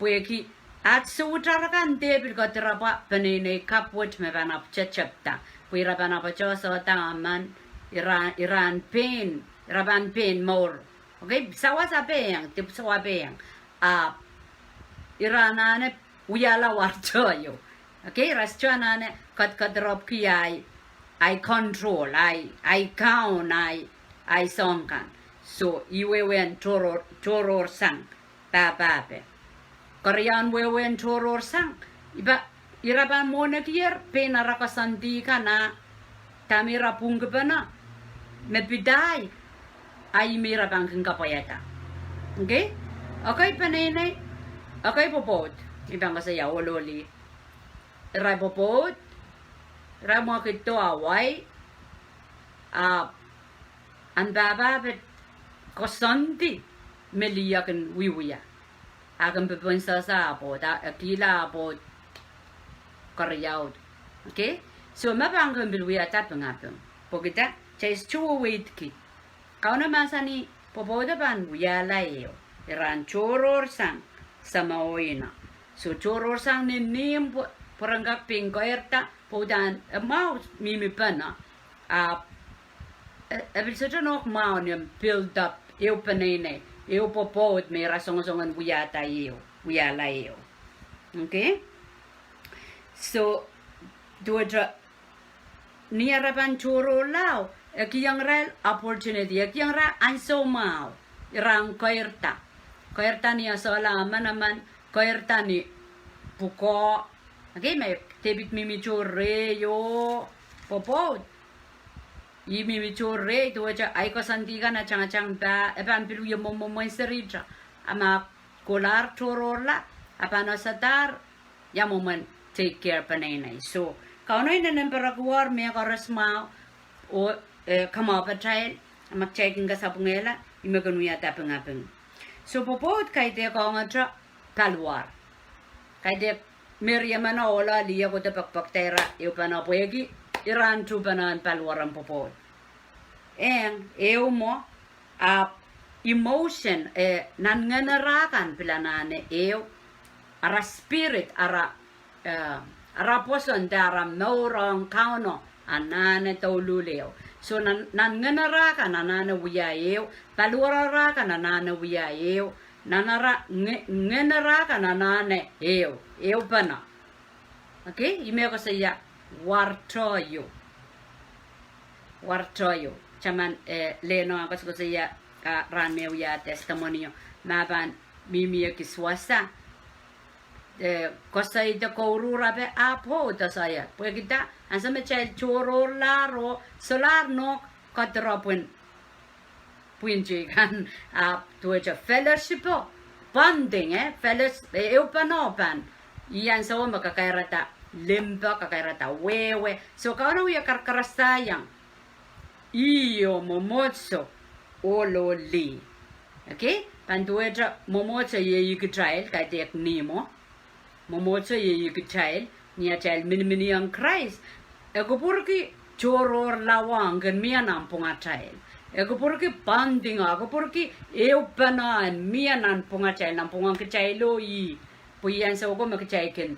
Pwehki, at sohte arakan de pil kadirapwa peneinei kapw wet me pahn apwtehn tepda. Pwe ira pahn apwtehn sohte emen, ira, ira en pein, ira pahn pein mour. Okay, sawasapehiong, dipwisawasapeiong. Ahpw, ira anahne wiahla warto ieu. Okay, ira sohte anahne kadkadirapwki ahi, ahi control, ahi, ahi kaun, ahi, ahi soahng kan. So, ih wehwehn tohrohr, tohrohrsang, pahpahpe. Keriaun wehwehn tohrohrsang, ih pahn, ira pahn mwohnekier, pein ara koasoandi kan ah, dahme ira pwungkipene, me pidai, a ih me ira pahn kin kapwaiada. Okay? Okay, peneinei, okay, pwopwoud, I pahn koasoia ohl oh lih. Ira pwopwoud, ira mwekid oh wai, ahpw, ahn pahpahpe koasoandi me lih kin wiewia. A kin pepensasa ah pwoud, a, e kihla ah pwoud keriau. Okay? So, ma pahn kin pil wiahda pingaping. Pwehki dah, kitail sohte weweidki. Kauno mahsanih, pwopwoud e pahn wiahla ehu. Ira en tohrohrsang samwa oh ine. So, tohrohrsang ni nihmw pwe, pwurehng kak pein keirda, pwe uhdahn, e mwahu mihmi pene. Ahpw, e, e pil sohte nohk mwahu ni build up, ehu peneinei, ehu pwopwoud me ira songosong en wiahda ehu, wiahla ehu. Okay? So, duwehte, ni ara pahn tohrohrlaho, e kihong irail opportunity, e kihong irail ansou mwahu, ira en keirda. Keirda ni esehla manaman, keirda ni pwukoa. Okay, me Depit mihmi tohrohr rehi oh, pwopwoud. Ih mihmi tohrohr rehi, duwehte ahi koasoandi kan e tangtang pahn, e pahn pil wie mwomwen serihte. A ma kohlahr tohrohrla, a pahn esehdahr, ia mwomwen take care peneinei. So, Kauno inenen perekuwohr mehkoaros mwahu, oh, eh, kamwahu patail, a ma kitail kin kasapwungehla, ih me kin wiahda pingaping. So, pwopwoud kaidehk ongete paliwar. Kaidehk me riemen ohlo lih kohdo pekipekda ira ehupene pwehki ira en tuhpene en paliwar en pwopwoud. Eng, ehu mwo, ahpw emotion, eh, nan ngenera kan pil anahne ehu, ara spirit, ara, eh, ara pwoson de ara mour ong Kauno, anahne douluhl ehu. So nan, nan ngenera kan anahne wia ehu, paliwarara kan anahne wia ehu, nan ara nge-, ngenera kan anahne ehu, ehupene. Okay, ih me koasoia warto ieu. Warto ieu. Taman, eh, leno ah koasokoasoia, ah, rahn me wia testimony o. Ma pahn mihmi ekis wasa, eh, koasoia de kouruhr ape ah pwoud, koasoia. Pwehki dah, ansou me kitail tohrohrlahr oh, solahr nohk kadirapwen pwihn teikan, ahpw duwehte fellowship o, bonding, eh, fellows-, eh, ehupene pahn. Ih ansou me kakairada limpoak, kakairada wehwe. So Kauno wie karakarasaiong. Ih oh mwomwohdiso, ohl oh lih. Okay? Pahn duwehte mwomwohdiso iei kitail, kaidehk nihmwo. Mwomwohdiso iei kitail, ni atail miniminiong Krais. E kupwurki tohrohrlaho en kin mie nanpwungatail. E kupwurki bonding o, e kupwurki ehupene en mie nanpwungatail, nanpwungen kitail oh ih. Pwe ih ansou ko me kitail kin,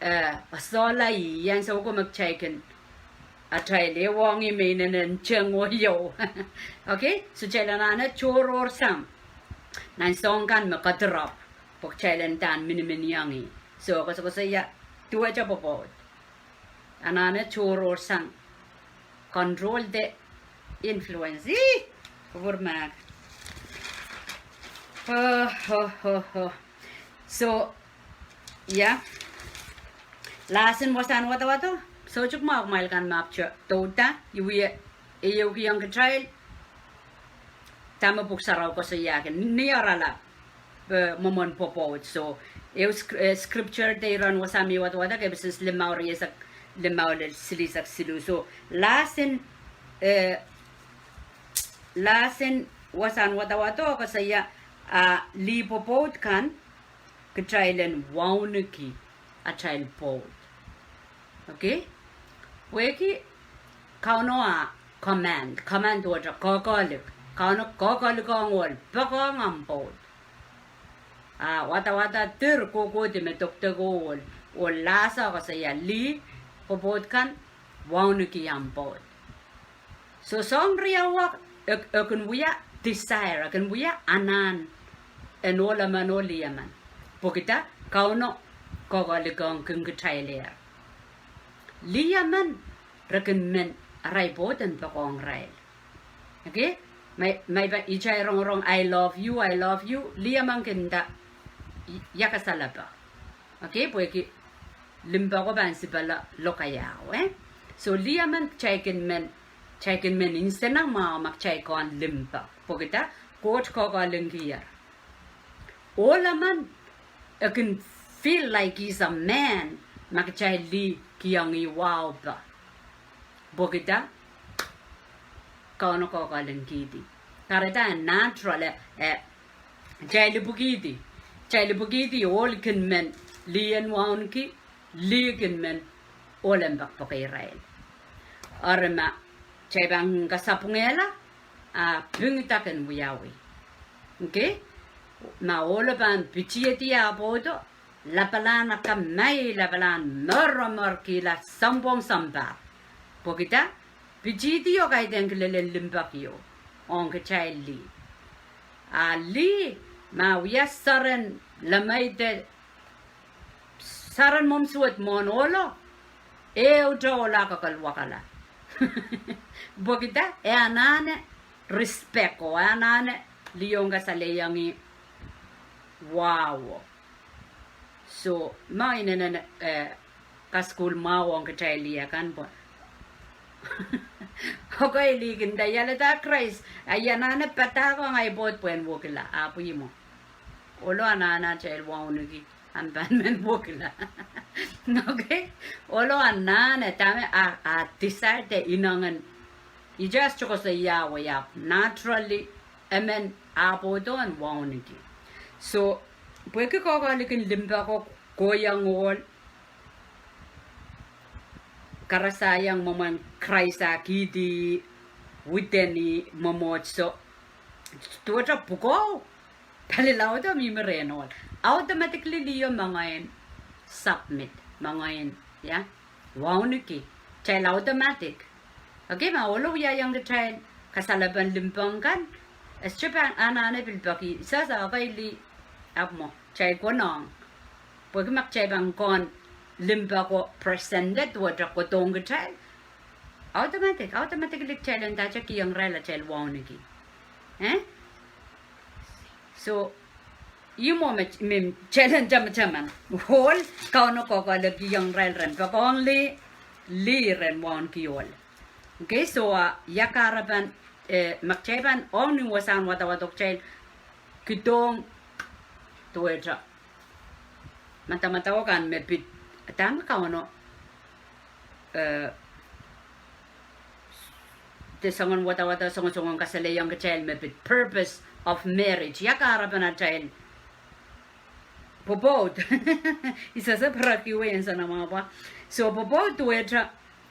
eh, esehla ih, ih ansou ko me kitail kin atail ehuong ih me inenen teng oh iou. Okay? So kitail anahne tohrohrsang nan soahng kan me kadirapw, pwe kitail en dahn miniminiong ih. So, koasokoasoia, duwehte pwopwoud. Anahne tohrohrsang. Control de influence. Ih! Kupwur mahk. Oh, oh, oh, oh. So, ia. Lasin wasahn wadawado. Soutuk mwahu kumwail kan me ahpwte douda, I wie, e ehukihong kitail dahme Pwuhk Sarawi koasoiahki, ni oaralap, eh, mwomwen pwopwoud. So, ehu sc-, eh, scripture de iren wasa me I wadawado, ke Episos limau rieisek limau lel silihsek siluh. So, lasin, eh, lasin wasahn wadawado koasoia, ah, lih pwopwoud kan, kitail en wauneki atail pwoud. Okay? Pwehki Kauno ah command, command wet koakoahlik. Kauno koakoahlikiong ohl, poakohng omw pwoud. Ah, wadawada dir kohkohdi me dokdoko ohl, oh lasa koasoia lih pwopwoud kan, wauneki omw pwoud. So soahng riau wet, e, e kin wia desire, e kin wia anahn en ohl emen oh lih emen. Pwehki dah? Kauno koakoahlikiong kin kitailehr. Lih emen, re kin men arail pwoud en poakohng irail. Okay? Ma, ma I pahn, I tai rongorong, "I love you, I love you." Lih emen kin nda, "I, I kasalepe." Okay? Pwehki limpoak o pahn sipala lokaiahu, eh? So lih emen kitail kin men, kitail kin men nsenamwahu ma kitail kohn limpoak. Pwehki dah? Koht koakoahlingkier. Ohl emen, e kin feel like he's a man ma kitail lih kihong ih wahu pwe. Pwehki dah? Kauno koakoahlingkihdi. Kahrehda e natural, eh, eh, kitail ipwikihdi. Kitail ipwikihdi ohl kin men lih en wauneki, lih kin men ohl en poakpoake irail. Eri ma kitail pahn kasapwungehla, ah, pingida kin wiawi. Okay? Ma ohlo pahn pitihedi ah pwoudo, lapalahn akamai, lapalahn mwoaromwoarkihla sounpwong sounpar. Pwehki dah? Pitihdi oh kaidehn kilelen limpoak ieu ong kitail lih. Ah lih, ma wia soaren lemeide, soaren mwomwsuwed mwohn ohlo, ehute ohlo kakeluwakala. Pwehki dah? E anahne respect oh e anahne liong kasalehiong ih wahu. So ma inenen, eh, kasukuhl mwahu ong kitail lih akan pwe, okay, lih kin nda I alehda Krais, ah I anahne padahkiong ahi pwoud pwehn wekila, ahpw ih mwo. Ohlo anahne atail wauneki, ahpw pahn men wekila. Okay? Ohlo anahne, dahme ah, ah desire de inengen. I just koasoia wei ahpw naturally, emen ah pwoudo en wauneki. So, pwehki koakoahlikin limpoak o kohiong ohl, karasaiong mwomwen Krais ah kihdi, widen ih mwomwohdiso. Duwehte pwukoa, pali laud o mihmi rehn ohl. Automatically lih o moangein submit, moangein, ia, wauneki, kitail automatic. Okay, ma ohlo wiahiong kitail kasalepen limpoak kan, e sohte pahn anahne pil peki, sasa okay lih, ahpw mwo, kitail konehng. Pwehki ma kitail pahn kohn limpoak o presented, duwehte kohdohng kitail, automatic, automatically kitail en ndahte kihong irail atail wauneki. Eh? So, ih mwo me, me kitail en tamataman. Ohl, Kauno koakoahliki ong irail ren poakohng lih, lih ren wauneki ohl. Okay, so ah, ia kahrepen, eh, ma kitail pahn ong ni wasahn wadawad o kitail kihdohng duwehte madamadau kan me pid, dahme Kauno, eh, de soangen wadawad o, soangen, soangen kasalehiong kitail me pid purpose of marriage. Ia kahrepen atail pwopwoud. I sehse pwurehng wei en soangen mwahu pwe. So pwopwoud duwehte,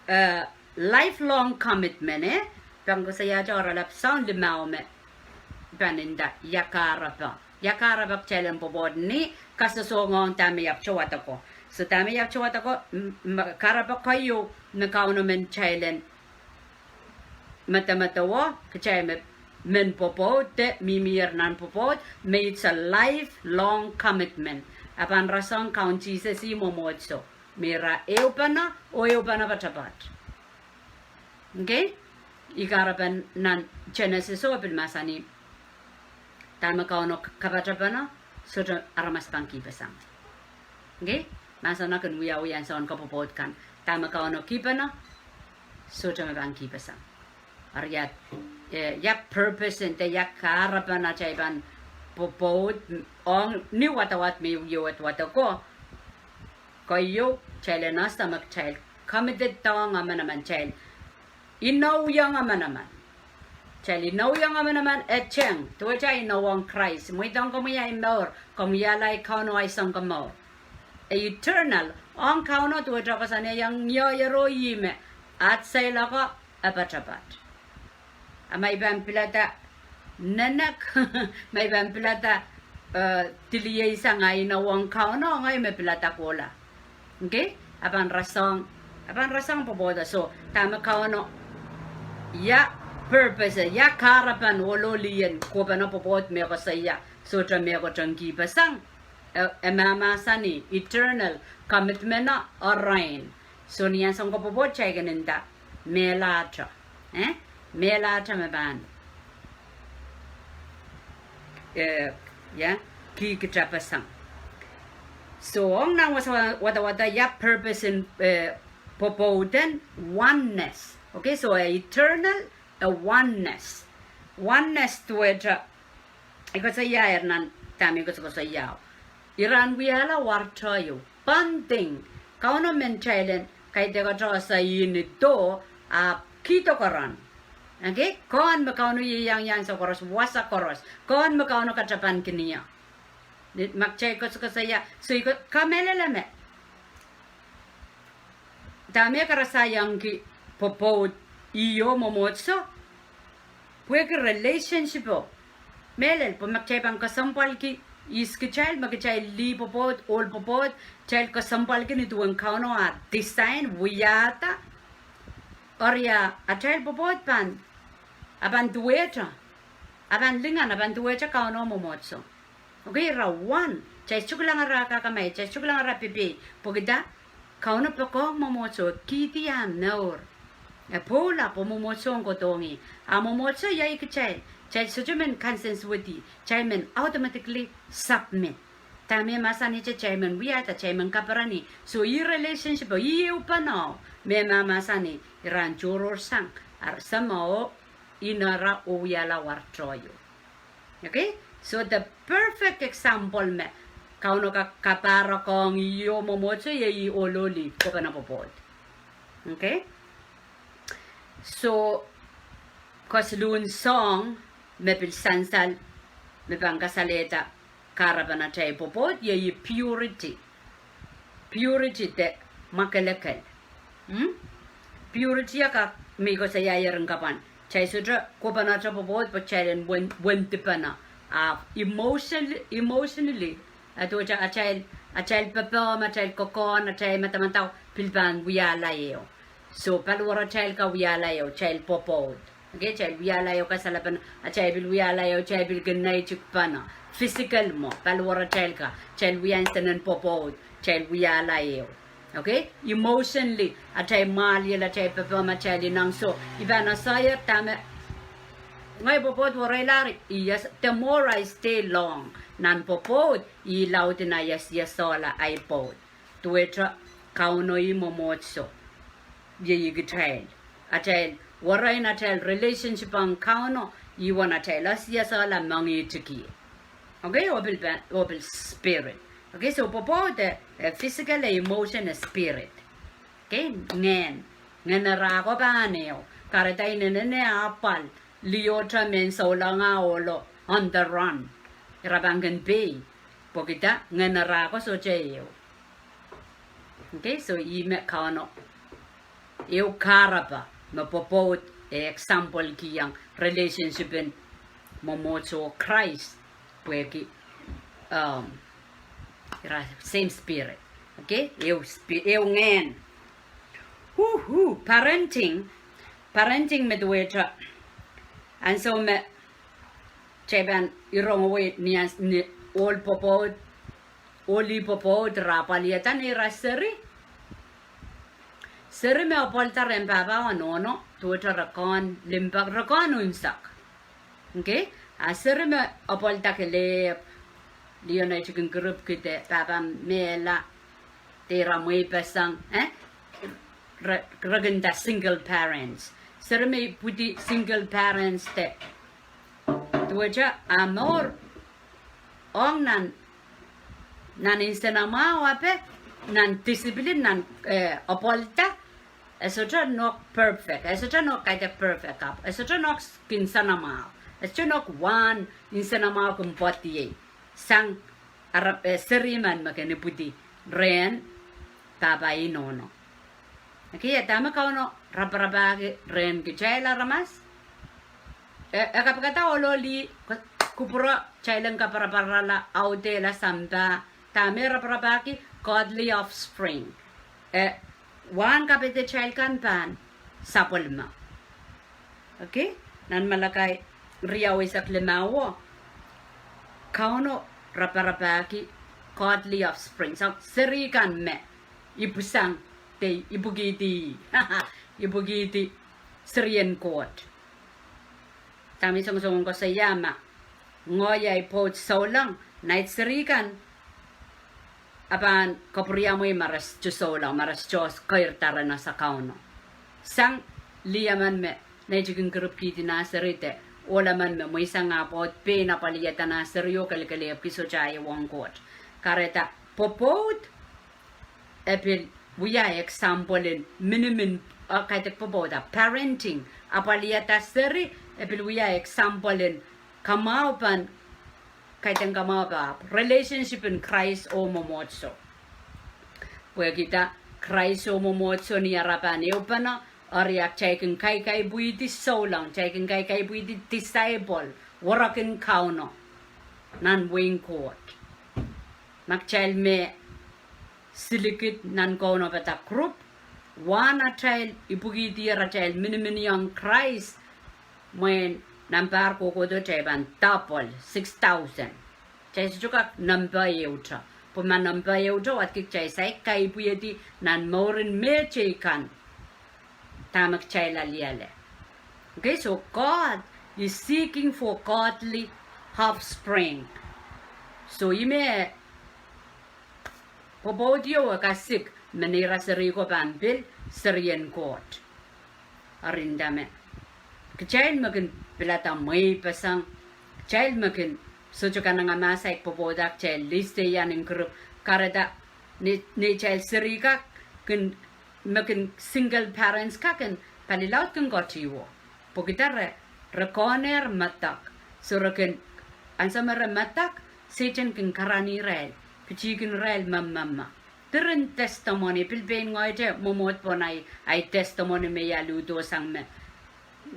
eh, lifelong commitment, eh? Pahn koasoiahte oaralap soahng limau me pahn nda ia kahrepe. Ia kahrepe kitail en pwopwoud ni kasohsongohng dahme I ahpwte wadeko. So dahme I ahpwte wadeko, m-, m-, kahrepe keieu me Kauno men kitail en madamadau, kitail me men pwopwoud de mihmier nan pwopwoud, me it's a lifelong commitment. A pahn rasehng Kaun Sises ih mwomwohdiso. Me ira ehupene, oh ehupene poatopoat. Okay? I kahrepen nan Genesis o pil mahsanih, dahme Kauno k-, kapatapene, sohte aramas pahn kihpeseng. Okay? Mahsen akan wiawi en soangen kapwopwoud kan. Dahme Kauno kihpene, sohte me pahn kihpeseng. Eri ia, eh, ia purpose en de ia kahrepen atail pahn pwopwoud ong ni wadawad me I wia wadeko. Keieu, kitail en ese me kitail committed dohng emenemen, kitail inouiong emenemen. Kitail inouiong emenemen, e teng, duwehte inou ong Krais, mweidohng komwi ahi mour, komwi wiahla Kauno ahi sounkomour. E eternal, ong Kauno duwehte koasoanehdi ong ie ero ih me, at seiloako, e poatopoat. A ma I pahn pilada nenek, ma I pahn pilada, eh, diliei sang ahi inou ong Kauno, ngehi me pilada kohla. Okay? A pahn rasehng, a pahn rasehng pwopwoud. So, dahme Kauno, ia purpose, ia kahrepen ohlolien kohpene pwopwoud me koasoia, sohte me koasoiong kihpeseng, e, e mahmahsanih, eternal commitment o reign. So, ni ansou ko pwopwoud kitail kin nda, mehlahte. Eh? Mehlahte me pahn, eh, ia, kihkitepeseng. So, ong nan wasa, wadawad, ia purpose en, eh, pwopwouden oneness. Okay, so, eh, eternal, eh, oneness. Oneness duwehte, I koasoiahier nan dahme I koasokoasoia. Ira en wiahla wahr tohto. Bonding. Kauno men kitail en kaidehkte sang ih ni doh, ahpw kihdo keren. Okay? Kehn me Kauno ieiang ansou koaros, wasa koaros. Kehn me Kauno katapan kin ie. Ni, ma kitail koasokoasoia, so I ko, kamehlele me dahme karasahiong ki pwopwoud ih oh mwomwohdiso, pwehki relationship o. Mehlel, pwe ma kitail pahn kesempwalki ihs kitail, ma kitail lih pwopwoud, ohl pwopwoud, kitail kesempwalki nin duwen Kauno ah design, wiahda, eri a, atail pwopwoud pahn, a pahn duwehte, a pahn lingan, a pahn duwehte Kauno mwomwohdiso. Okay, ira one, kitail sohte kilang ara kakamai, kitail sohte kilang ara pepehi, pwehki dah, Kauno poakohng mwomwohdiso, kihdi ah mour. E pwoula pwe mwomwohdiso kohdohng ih. A mwomwohdiso iei kitail, kitail sohte men consent widi, kitail men automatically submit. Dahme mahsanihte kitail men wiahda, kitail men kapereni. So ih relationship o, ih ehupene o, me mahmahsanih, ira en tohrohrsang, ar, seme o, inera oh wiahla wahr tohto. Okay? So the perfect example me Kauno ka, kapahrek ong ih oh mwomwohdiso iei ih ohlolih kohpene pwopwoud. Okay? So, kesiluhn soahng me pil sansal, me pahn kasalehda kahrepen atail pwopwoud iei purity. Purity de mwakelekel. Hmm? Purity a kak me I koasoiahier en kapwan. Kitail sohte kohpenehte pwopwoud pwe kitail en wen, wendipene. A emotionally, emotionally, a duwehte atail, atail pepehm, atail kokohn, atail madamadau, pil pahn wiahla ehu. So, paliwaratail ka wiahla ehu, kitail pwopwoud. Okay, kitail wiahla ehu kasalepen, atail pil wiahla ehu, kitail pil kin neitikpene. Physical mwo, paliwaratail ka, kitail wia nsenen pwopwoud, kitail wiahla ehu. Okay, emotionally, atail mwahliel, atail pepehm, atail ineng. So, I pahn asaia dahme, ngehi pwopwoud wereilahr, I ias, the more I stay long, nan pwopwoud, I laud en iasiasehla ahi pwoud. Duwehte Kauno ih mwomwohdiso. Iei kitail. Atail, werein atail relationship ong Kauno, ih uwen atail iasiasehla mengihtik ih. Okay, oh pil pahn, oh pil spirit. Okay, so pwopwoud e, e physical, e emotion, e spirit. Okay, ngehn. Ngehn ira ko pahn ehu. Kahrehda inenen e apwal. Liohte men souleng ah ohlo on the run. Ira pahn kin pehi. Pwehki dah, ngehn ira ko sohte ehu. Okay, so ih me Kauno. Ehu kahrepe, me pwopwoud, e example kihong relationship en mwomwohdiso Krais. Pwehki, um, ira same spirit. Okay, ehu spi-, ehu ngehn. Hu, hu, parenting, parenting me duwehte. Ansou me, kitail pahn irongowei ni ans-, ni ohl pwopwoud, ohl ih pwopwoud ira apwalihada neira seri. Seri me apwalda rehn pahpa oh nohno, duwehte re kehn limpoak, re kehn unsek. Okay? A seri me apwalda kelehpw, liho nait kin kiripwki de pahpa mehla, de ira mweipeseng, eh? Re, re kin nda single parents. Seri me ipwidi single parents de. Duwehte a mour ong nan, nan nsenamwahu ape, nan discipline, nan, eh, apwalda, E sohte nohk perfect, e sohte nohk kaidehk perfect, ahpw e sohte nohk kin nsenamwahu, e sohte nohk wahn nsenamwahu kin pwoadiei sang ara, eh, seri men me kin ipwidi rehn pahpa inohno. Okei, a dahme Kauno raparapahki rehn kitail aramas? E, e kapikada ohl oh lih, kupwuro, kitail en kaparaparala, audehla sampah, dahme raparapahki, godly offspring. E, wahn kapehdatail kan pahn sapwellime. Okei, nan Malakai riau eisek limauo, Kauno raparapahki godly offspring, sang seri kan me ipwisang, de ipwikihdi, ipwikihdi serien Koht. Dahme I songosong koasoia ma ngoahi ahi pwoud souleng, nait seri kan a pahn kapwuriamwei ma re sohte souleng, ma re sohte keirda ren ese Kauno. Sang lih emen me neitikin kiripwkihdi nah seri de ohl emen me mweisang ah pwoud pein apwalihada nah seri oh kelekelehpwki sohte ahi wong Koht. Kahrehda pwopwoud e pil wia example en minimin, eh, kaidehk pwopwoud, parenting, apwalihada seri, e pil wia example en kamwahupen, kaidehn kamwahupen ahpw relationship en Krais oh mwomwohdiso. Pwehkida Krais oh mwomwohdiso ni ara pahn ehupene, eri a kitail kin kaikaipwihdi souleng, kitail kin kaikaipwihdi disciple, werek en Kauno nan wehin Koht. Ma kitail me silikid nan kaunopada group, wahn atail ipwikihdier atail miniminiong Krais, mwein nampa kohkohdo kitail pahn double, six thousand. Kitail sohte kak nempe ehute. Pwe ma nempe ehute, wadki kitail saik kaipwihdi nan mouren mehteikan dahme kitail aliale. Okay, so God is seeking for godly offspring. So ih me pwopwoud ieu e kasik me neira seri ko pahn pil serien Koht. Eri nda me kitail me kin pilada mweipeseng, kitail me kin sohte kanengamah saik pwopwoud, kitail list iang en kiripw, kahrehda neitail seri kak kin, me kin single parents kak kin palilaud kin ketiwo. Pwehki re, re kohnehr medek. So re kin, ansou me re medek, Sehdan kin karanih irail, pitihkin irail me, me, me. Diren testimony, pil pein ngoaite mwomwohd pwon ahi, ahi testimony me I aludo sang me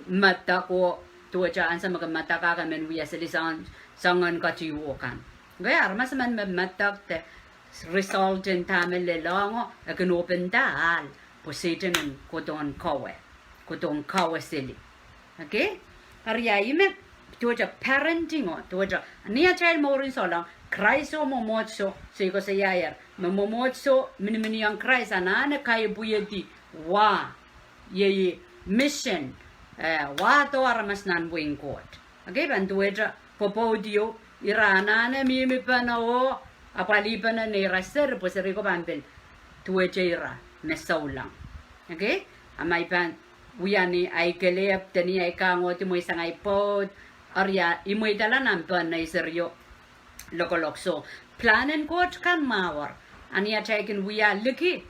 medek oh duwehte ansou me ke medek ah ke men wia seli soangen ketiwo kan. Okay, aramas emen me medek de result en dahme lelohngo, e kin ohpenda ahl, pwe Sehdan en kohdohn kawe, kohdohn kawe seli. Okay? Eri ih me duwehte parenting o, duwehte ni atail mouren souleng, Krais oh mwomwohdiso, se koasoiaier me mwomwohdiso miniminiong Krais anahne kaipwihdi wah, iei mission, eh, wahdo aramas nan wehin Koht. Okay, pahn duwehte pwopwoud ieu, ira anahne mihmipene oh apwalihpene neira seri, pwe seri ko pahn pil duwehte ira me souleng. Okay? A ma I pahn wia ni ahi kelehpw de ni ahi kahngohdi mweisang ahi pwoud, eri a imweidala nan pehn nei serio lokolok. So, plan en Koht kan mwahuier, a ni atail kin wia liki,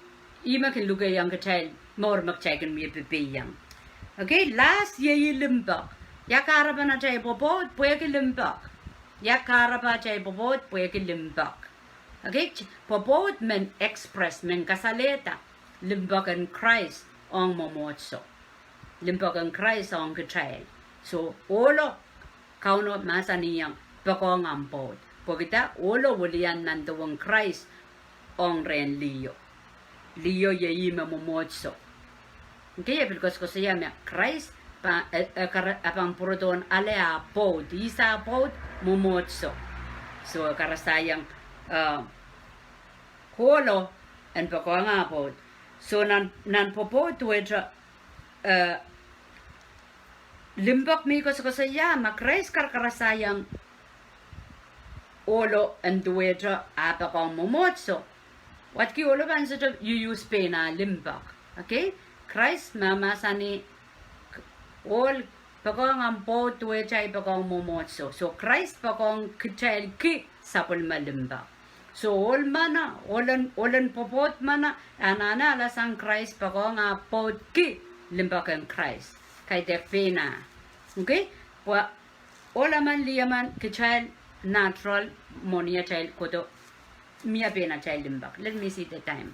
ih me kin lukehiong kitail mour me kitail kin wie pepehiong. Okay, last iei limpoak. Ia kahrepen atail pwopwoud? Pwehki limpoak. Ia kahrepen atail pwopwoud? Pwehki limpoak. Okay, pwopwoud men express, men kasalehda limpoak en Krais ong mwomwohdiso. Limpoak en Krais ong kitail. So, ohlo, Kauno mahsanihong, poakohng omw pwoud. Pwehkida ohlo wilian nan duwen Krais ong rehn liho. Liho iei ih me mwomwohdiso. Okay, e pil koasokoasoia me Krais pahn, e, e kara, e pahn pwurodohn ale ah pwoud, ihs ah pwoud? Mwomwohdiso. So, e karasaiong, eh, ohlo en poakohng ah pwoud. So, nan, nan pwopwoud duwehte, eh, limpoak me I koasokoasoia, ma Krais karakarasaiong ohlo en duwehte ah poakohng mwomwohdiso, wadki ohlo pahn sohte use pein ah limpoak. Okay? Krais mahmahsanih, ohl, poakohng omw pwoud duwehte ahi poakohng mwomwohdiso. So Krais poakohng kitail ki sapwellime limpoak. So ohl mwohn, ohl en, ohl en pwopwoud mwohn, anahne alasang Krais poakohng ah pwoudki limpoak en Krais. Kaidehk pein ah. Okay? Pwe ohl emen lih emen kitail natural mwohn atail kohdo mie pein atail limpoak. Let me see the time.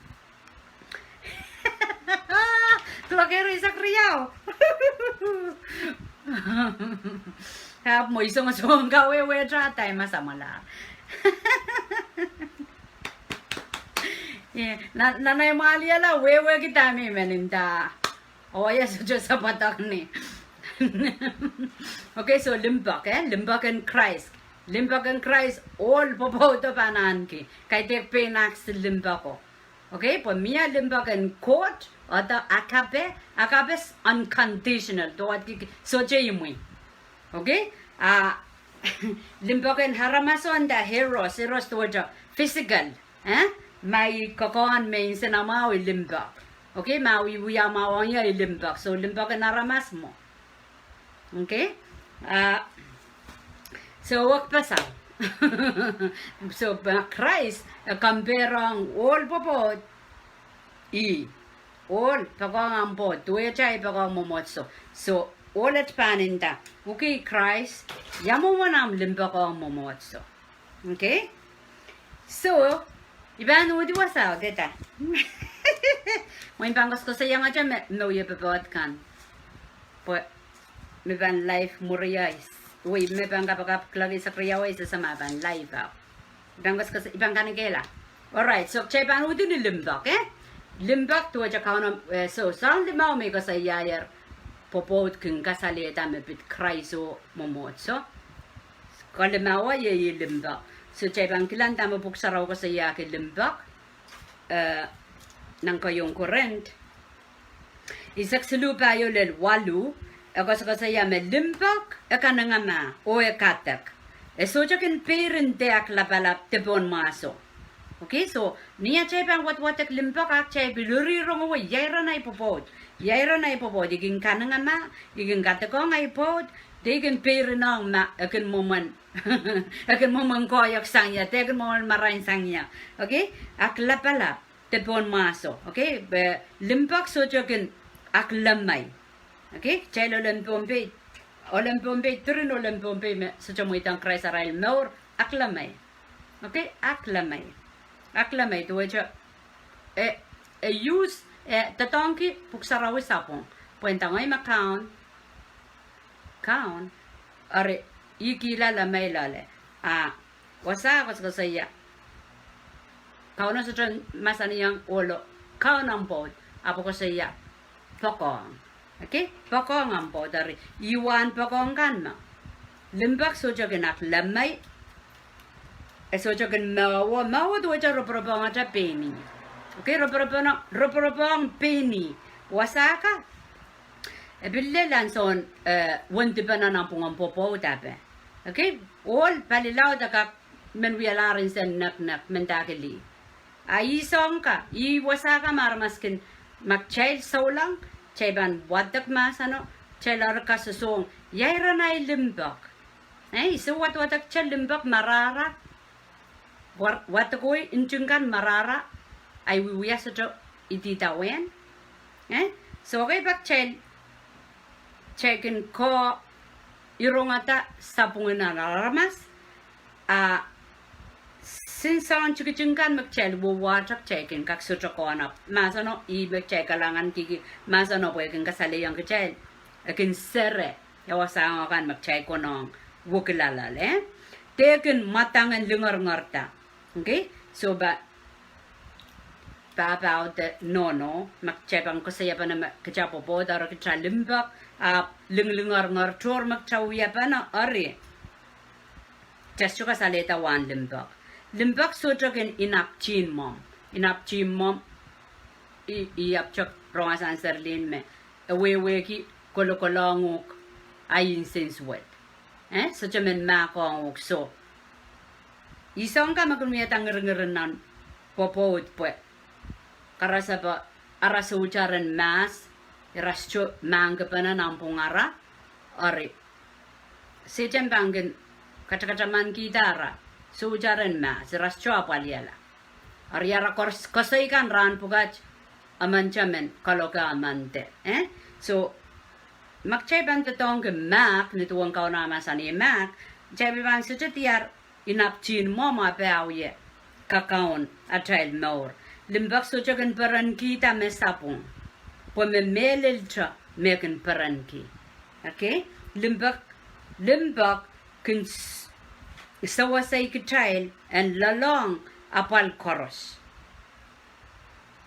Kloak eisek riau. Ahpw mwein song song kawehwehte time ah samwala. Ie, nan, nan ei mwahliel ah wehwehki time men nda. Oh, ie, sohte sapwatokni. Okay, so limpoak, eh? Limpoak en Krais. Limpoak en Krais, ohl pwopwoudo pahn ahneki. Kaidehk pein ahk sil limpoako. Okay, pwe mie limpoak en Koht, oh the agape, agape is unconditional, duwehte ki, ki, sohte imwi. Okay? Ah, limpoak en aramas oh nda eros, eros duwehte physical, eh? Ma i kokohn me nsenamwahu i limpoak. Okay, ma i wiamwahu ong ie i limpoak. So limpoak en aramas mwo. Okay? Ah, so wekpeseng. So, ma Krais, eh, compare ong ohl pwopwoud, ih, ohl poakohng ahmw pwoud, duwehte ei poakohng mwomwohdiso. So, ohl et pahn nda, okay, Krais, ia mwomwen ahmw limpoak ong mwomwohdiso. Okay? So, i pahn uhdi wasa, okay, da. Mwein pahn koasokoasoiangete me, me wie pwopwoud kan. Pwe, me pahn live mwuri ieu, wei, me pahn kapakap kloak eisek riau ieu, sehse ma pahn live ah. I pahn koasokoasoia, i pahn kanekehla. Alright, so kitail pahn uhdi ni limpoak, eh? Limpoak duwehte Kauno, eh, so, soang limau me koasoiaier, pwopwoud kin kasalehda me pid Krais oh mwomwohdiso. Kalimau ie ih limpoak. So, kitail pahn kilang dahme Pwuhk Sarawi koasoiahki limpoak, eh, nan keieun Korint. Eisek siluh pahieu lel waluh, e koasokoasoia me limpoak e kanengamah, oh e kadek. E sohte kin peirin de ahk lapalap de pohn mwahso. Okay, so, ni atail pahn wadwadek limpoak ahk kitail pil iri rong ewe, ia iren ei pwopwoud. Ia iren ei pwopwoud, i kin kanengamah, i kin kadekohng ei pwoud, de i kin peirin ong ma, e kin mwomwen e kin mwomwen koahiek sang ie, de e kin mwomwen marain sang ie. Okay? Ahk lapalap, de pohn mwahso. Okay? Pwe limpoak sohte kin ahk lemei. Okay? Kitail ohl en Pohnpei, ohl en Pohnpei, diren ohl en Pohnpei me sohte mweidohng Krais arail mour, ahk lemei. Okay? Ahk lemei. Ahk lemei, duwehte, e, e use, e doadoahngki Pwuhk Sarawi sapwung. Pwe nda ngehi me Kaun, Kaun, eri, i kihla lemei loale. A, wasa koasokoasoia. Kauno sohte mahsanihong ohlo, Kaun ahmw pwoud, ahpw koasoia, poakohng. Okay? Poakohng ahmw pwoud, eri, i wahn poakohng kan me. Limpoak sohte kin ahk lemei, e sohte kin mowo, mowo duwehte roporop ohngete pein ih. Okay, roporop ohng, roporop ohng pein ih. Wasa ka, e pil lel ansoun, eh, wendipene nanpwungen pwopwoud ape. Okay, ohl palilaud e kak men wialahr nsen neknek, mendahki lih. A ih soahng ka, ih wasa ka me aramas kin, ma kitail souleng, kitail pahn wadek mahseno, kitail eri kasosong, ia iren ei limpoak. Eh, I sou wadwadek kitail limpoak marahra, wa-, wadekoi nting kan marahra, ahi wiewia sohte idawehn. Eh, so okay, pak kitail, kitail kin ko irongada sapwungin nan aramas, a, nsensoun tikitik kan me kitail wowahte kitail kin kak sohte kohnop. Mahseno ih me kitail kalahngan kiki, mahseno pwe e kin kasalehiong kitail, e kin sere, ia wasa kan me kitail konehng wekila loale. De kin mwadang en lingeringer da. Okay? So pwe, pahpao de nohno, ma kitail pahn koasoiapene me kitail pwopwoud, eri kitail limpoak, a, linglingeringer tohr me kitail wiapene, eri kitail sohte kasalehda wahn limpoak. Limpoak sohte kin inapwtihn mwomw. Inapwtihn mwomw, i, i apwtehk rong asan serlihn me, e wehwehki kolokolohng uhk, a nsensuwed. Eh, sohte men mahkohng uhk so. Ih soahng ka me kin wiahda ngiringirin nan pwopwoud pwe, karasepe, ara souteren mahs, ira sohte mahkpene nanpwungara, eri, Sehdan pahn kin katakatamankihda ara, Sohte ren mahs, irail sohte apwalihala. Eri ara koaros koasoi kan rahn pwukat, emente men kaloke emente. Eh? So, ma kitail pahn doadoahngki mahk, ni duwen Kauno mahsanih mahk, kitail pahn sohte diar inapwtihn mwohmw ape awie kakaun atail mour. Limpoak sohte kin perenkihda me sapwung. Pwe me mehlilte me kin perenki. Okay? Limpoak, limpoak kin s-, sewesei kitail en loalloang apwal koaros.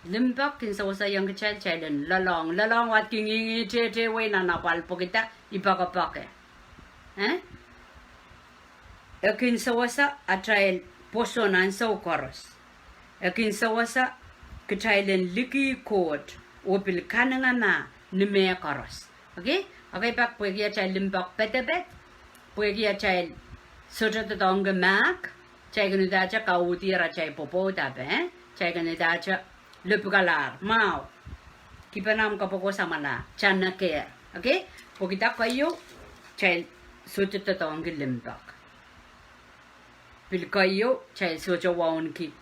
Limpoak kin seweseiohng kitail, kitail en loalloang, loalloang wadki ngingihtehtewei nan apwal pwehki dah? I poakepoake. Eh? E kin sewese atail pwoson ansou koaros. E kin sewese kitail en liki Koht oh pil kanengamah ni mehkoaros. Okay? Okay, pak pwehki atail limpoak pedeped, pwehki atail sohte doadoahngki mahk, kitail kin idahte kauhdi atail pwopwoud ape, eh? Kitail kin idahte lepwikalahr, mwahu. Kipen ahmw kapoko samwala, kitail nekehr. Okay? Pwehki dah? Keieu, kitail sohte doadoahngki limpoak. Pil keieu, kitail sohte wauneki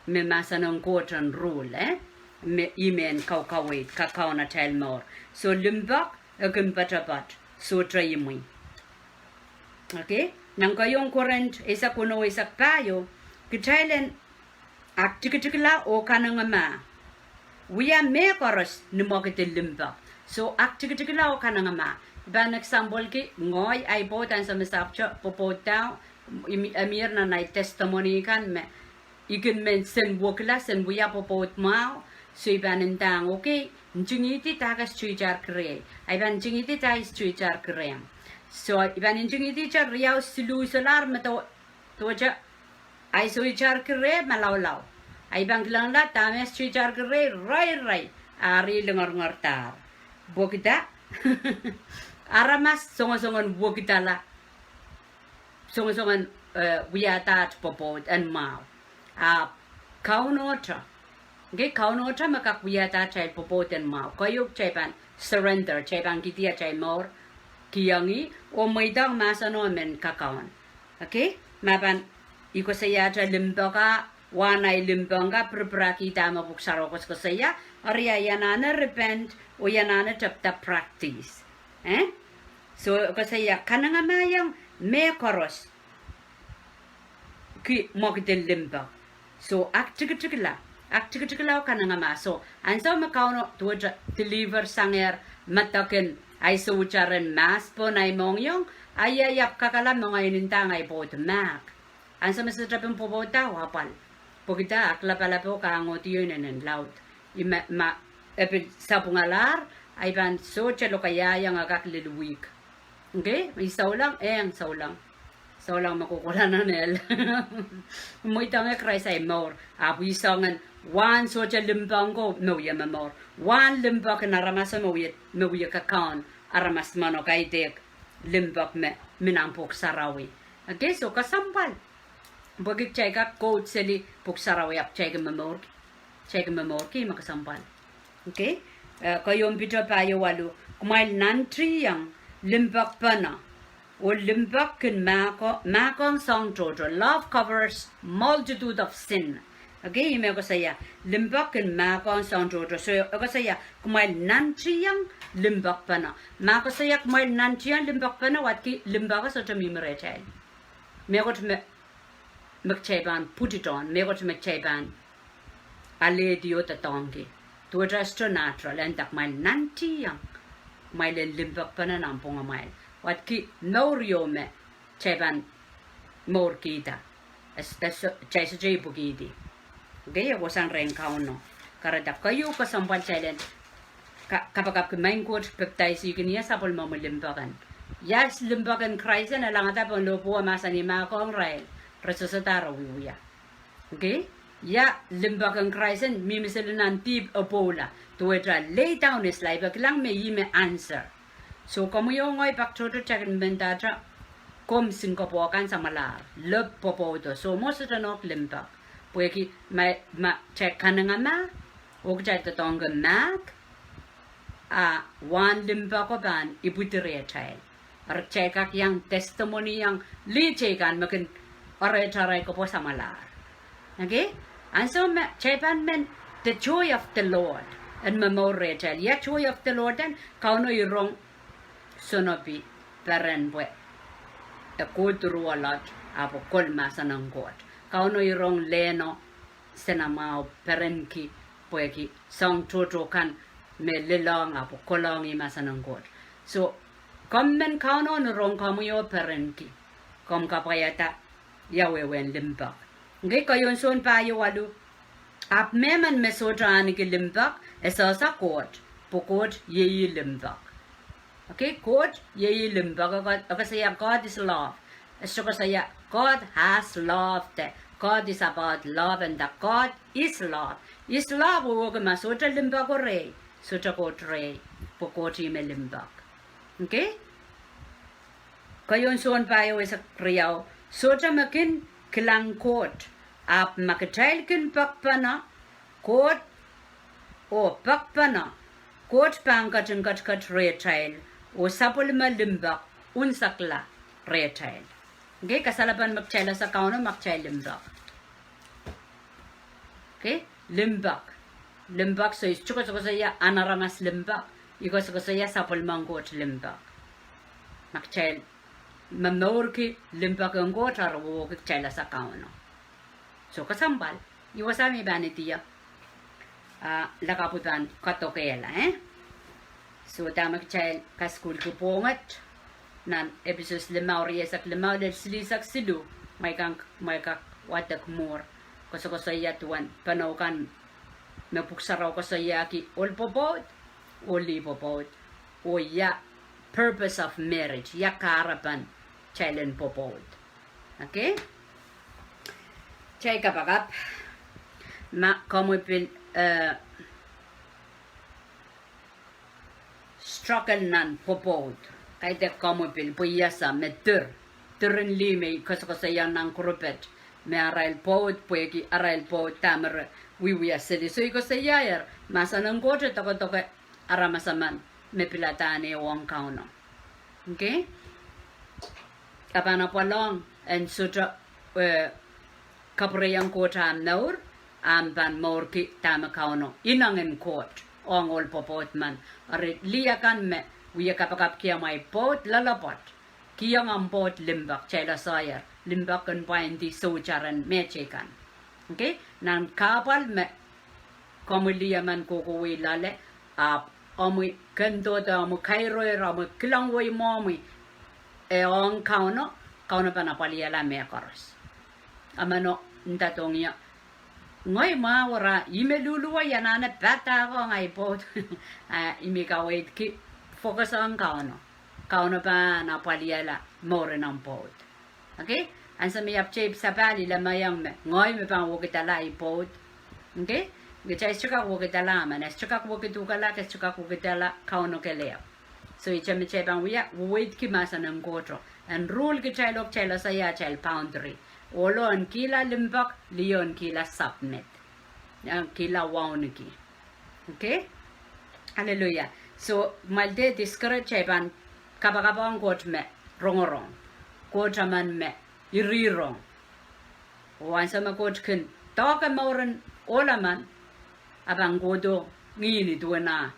me mahsen en Koht en rule, eh? Me, ih me en kaukaweid, kakaun atail mour. So limpoak, e kin poatopoat, sohte imwi. Okay? Nan keieun Korint, eisek weneu, eisek pahieu, kitail en aktikitikla oh kanengamah. Wia mehkoaros ni mwekid en limpoak. So, aktikitikla oh kanengamah. I pahn example-ki, ngehi, ahi pwoud ansou me se ahpwte pwopwoud dau, I mi-, I mier nan ahi testimony kan me, I kin men sen wekila, sen wia pwopwoud mwahu, so I pahn ndahng, okay, ntingihdi dah ke sohte itar kirehi. Ahi pahn ntingihdi dah I sohte itar kirehi. So, I pahn ntingihdi dah riau siluh solahr me do-, duwehte ahi sohte itar kirehi malaulau. Ahi pahn kilangla dahme sohte itar kirehi, rai, rai, ari lingeringer dahr. Pwehki dah? Aramas songosongen wekidala. Songosongen, eh, wiahda aht pwopwoud en mwahu. Ah, Kaunohte. Okay, Kaunohte me kak wiahda atail pwopwoud en mwahu. Keieu kitail pahn surrender, kitail pahn kihdi atail mour kiong ih, oh mweidohng mahseno men kakaun. Okay? Ma pahn I koasoiahte limpoak, wahn ahi limpoak ka pirpiraki dahme Pwuhk Sarawi koasokoasoia, eri I anahne repent, oh I anahne tepda practice. Eh? So, koasoia kanengamah iang mehkoaros ki mwekid en limpoak. So, aktikitikla, aktikitikla oh kanengamah. So, ansou me Kauno duwehte deliver sangehr medekin ahi sohte itar en mahs pohn ahi mohngiong, ahi, ahi ahpw kakala me ngehi ndahng ahi pwoud mahk. Ansou me se tapin pwopwoud dau apwal. Pwehki dah? Aklapalapo, kahngohdi oh inenen laud. I ma, ma, e pil sapwungalahr, ahi pahn sohte lokaiahng e kak lel wihk. Okay? I souleng, eng souleng. Souleng me kohkohla nan ehl. Mweidohng Krais ahi mour. Ahpw I soangen wahn sohte limpoak ko me wie momour. Wahn limpoak en aramaso me wie, me wie kakaun aramas meno, kaidehk limpoak me mi nan Pwuhk Sarawi. Okay, so kesempwal. Pwehki kitail kak quote seli Pwuhk Sarawi ahpw kitail kin momour, kitail kin momourki me kesempwal. Okay? Eh, keieun Piter pahieu waluh, kumwail nantihong limpoakpene. Oh limpoak kin mahko-, mahkohng soahng tohto. Love covers multitude of sin. Okay, ih me koasoia, limpoak kin mahkohng soahng tohto. So, e koasoia, kumwail nantihong limpoakpene. Ma koasoia kumwail nantihong limpoakpene, wadki limpoak sohte mihmi rehtail. Mehkot me me kitail pahn put it on, mehkot me kitail pahn alehdi oh doadoahngki. Duwehte sohte natural, e nda kumwail nantihong, kumwail en limpoakpene nanpwungamwail. Wadki mour ieu me kitail pahn mourkihda. Es, es, kitail sohte ipwikihdi. Okay, e kohsang rehn Kauno. Kahrehda keieu kesempwal kitail en ka-, kapakapki, Maing Koht, pepdaisihkin ie sapwellimomwi limpoak en. Ia limpoak en Krais en, e langada pohn lohpwuo mahsanih mahkohng irail, re sehse dahre wiewia. Okay? Ia limpoak en Krais en, mihmi seli nan dihp, e pwoula. Duwehte lay down his life, e kilang me ih me answer. So, komwi oh ngehi pak tohto kitail kin mendahte, komw sin kopwukan samwalahr, lepw pwopwoudo. So, mwo sohte nohk limpoak. Pwehki ma, ma kitail kanengamah, oh kitail doadoahngki mahk, a wahn limpoako pahn ipwidi rehtail. Eri kitail kak iang testimony iang lih teikan me kin Oreht arail kopwou samwalahr. Okay? Ansou me, kitail pahn men, the joy of the Lord en momour rehtail. Ia joy of the Lord en? Kauno irong sonopi peren pwe e kohduruwelot ahpw kol mahsen en Koht. Kauno irong lehno, sene mwahu perenki, pwehki soahng tohto kan me lelohng ahpw kolohng mahsen en Koht. So, komw men Kauno ni rong komwi oh perenki, komw kapwaiada ia wehwehn limpoak. Okay, keieun Sohn pahieu waluh. Ahpw mehmen me sohte ahneki limpoak, e sehse Koht, pwe Koht iei ih limpoak. Okay, Koht iei ih limpoak, e koasoia God is love. E soh koasoia God has love, the God is about love and the God is love. Is love wehwehki ma sohte limpoako rehi, sohte Koht rehi, pwe Koht ih me limpoak. Okay? Keieun Sohn pahieu eisek riau, sohte me kin kilang Koht, ahpw ma kitail kin poakpene Koht, oh poakpene, Koht pahn ketin ketiket rehtail, oh sapwellime limpoak unsekla rehtail. Okay, kasalepen me kitail ese Kauno ma kitail limpoak. Okay, limpoak. Limpoak, so I soh koasokoasoia ahn aramas limpoak, I koasokoasoia sapwellimen Koht limpoak. Ma kitail momourki limpoak en Koht, eri wehwehki kitail ese Kauno. So kesempwal, I wasa me I pahn idih, ah, lakapw pahn kadokehla, eh? So dahme kitail kasukuhlki pwohnget nan Episos limau, rieisek limau lel silihsek siluh, mwein kak, mwein kak wadek mwuhr, koasokoasoia duwen pinou kan me Pwuhk Sarawi koasoiahki ohl pwopwoud oh lih pwopwoud, oh ia purpose of marriage, ia kahrepen kitail en pwopwoud. Okay? Kitail kapakap, ma komwi pil, eh, struggle nan pwopwoud, kaidehk komwi pil pwe I ese me dir, diren lih me I koasokoasoia nan kurupe et, me arail pwoud, pwehki arail pwoud dahme re wiewia seli. So I koasoiaier, mahsen en Koht e dokedoke aramas emen me pilada ehu ong Kauno. Okay? E pahn apwal ong en sohte, eh, kapwureiong Koht ahmw mour, ahmw pahn mourki dahme Kauno inengen Koht ong ohl pwopwoud men. Eri lih akan me wie kapakapki amwail pwoud loalopwoat, kihong omw pwoud limpoak, kitail eseier, limpoak kin pwaindi soutaren mehteikan. Okay? Nan kahpwal me komwi lih emen kohkohwei loale, ahpw omwi kendohdo, omwi kairoir, omwi kilang wehi mwohmwi, eh, ong Kauno, Kauno pahn apwalihala mehkoaros. Emen o ndadohng ie, ngehi mwahu, ira, ih me luhluwe, I anahne padahk ong ahi pwoud. Ah, I mih kaweidki focus ong Kauno. Kauno pahn apwalihala mouren omw pwoud. Okay? Ansou me I apwtehn sapahl I lemeiong me ngehi me pahn wekidala ahi pwoud. Okay? Kitail sohte kak wekidala emen, e sohte kak wekidukala, ke sohte kak wekidala Kauno kelehpw. So ihte me kitail pahn wia, weweidki mahsen en Koht o en rule kitail oh kitail eseier atail boundary. Ohlo en kihla limpoak, liho en kihla submit, en kihla wauneki. Okay? Hallelujah. So, kumwail dehr discourage, kitail pahn kapakap ong Koht me rongorong, Koht emen me irirong. Oh ansou me Koht kin doahke mouren ohl emen, e pahn kohdo ngih ni duwen ah,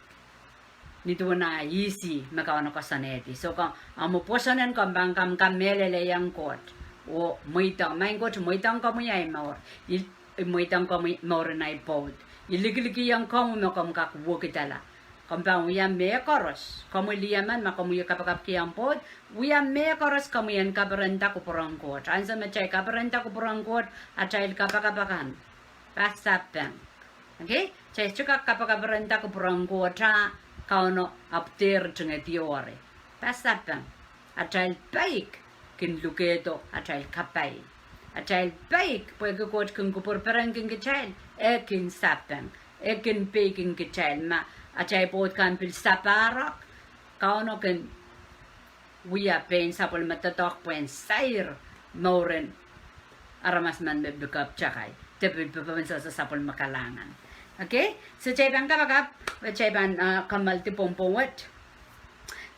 ni duwen ah ihs me Kauno koasoanehdi. So komw, omw pwoson en komw pahn komw kamehlelehiong Koht oh mweidohng, maing Koht, mweidohng komwi ahi mour. I, I mweidohng komwi mouren ahi pwoud. I likilikiong komwi me komw kak wekidala. Komw pahn wia mehkoaros, komwi lih emen ma komwi kapakapki omw pwoud, wia mehkoaros komwi en kaperenda kupwuren Koht. Ansou me kitail kaperenda kupwuren Koht, atail kapakap akan pahn sapeng. Okay? Kitail sohte kak kapakaperenda kupwuren Koht ah Kauno ahpw dehr tingedi oh eri. Pahn sapeng. Atail peik kin lukehdo atail kapai. Atail peik, pwehki Koht kin kupwur perenkin kitail, e kin sapeng, e kin peikin kitail. Ma atail pwoud kan pil sapahrek, Kauno kin wia pein sapwellime doadoahk pwehn sair mouren aramas emen me pil kapwtakai, de pil pepehm en sehse sapwellime kalahngan. Okay? So kitail pahn kapakap, kitail pahn, ah, kammaldi pwongpwong wet.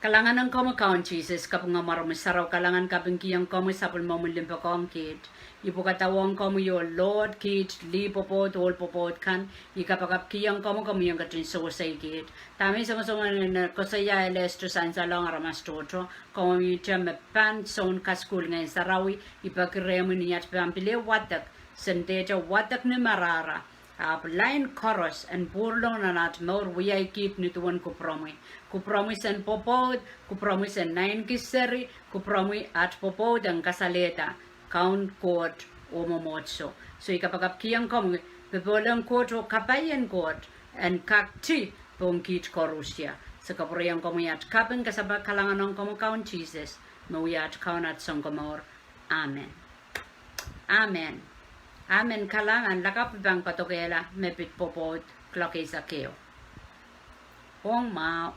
Kalahngan ong komwi Kaun Sises, kaping mwaromwi sarawi, kalahngan, kapingkihong komwi sapwellimomwi limpoak ong kiht. I pwukadawohng komwi oh Lord kiht lih pwopwoud, ohl pwopwoud kan, I kapakapkihong komwi, komwi en ketin sewese kiht. Dahme I songosong en koasoia, I lehn sohte sansalohng aramas tohto, komwi te me pahn soun kasukuhl Ngehn Sarawi, I peki rehmwi ni at pahn pil wadek, sen dehde wadek ni marahra. Ahpw lain koaros en pwuralong nan at mour wiahiong kiht nin duwen kupwuromwi. Kupwuromwi sen pwopwoud, kupwuromwi sen naineki seri, kupwuromwi at pwopwoud en kasalehda Kaun Koht oh mwomwohdiso. So I kapakapkihong komwi, popohl en Koht oh kapai en Koht en kak ti pohn kiht koaros. Se kapwurehiong komwi at kaping, kasapahl, kalahngan ong komwi Kaun Sises, me wia at Kaun, at Sounkomour. Amen. Amen. Amen. Kalahngan, lakapw I pahn kadokehla me pid pwopwoud kuloak eisek ehu. Ong mwahu.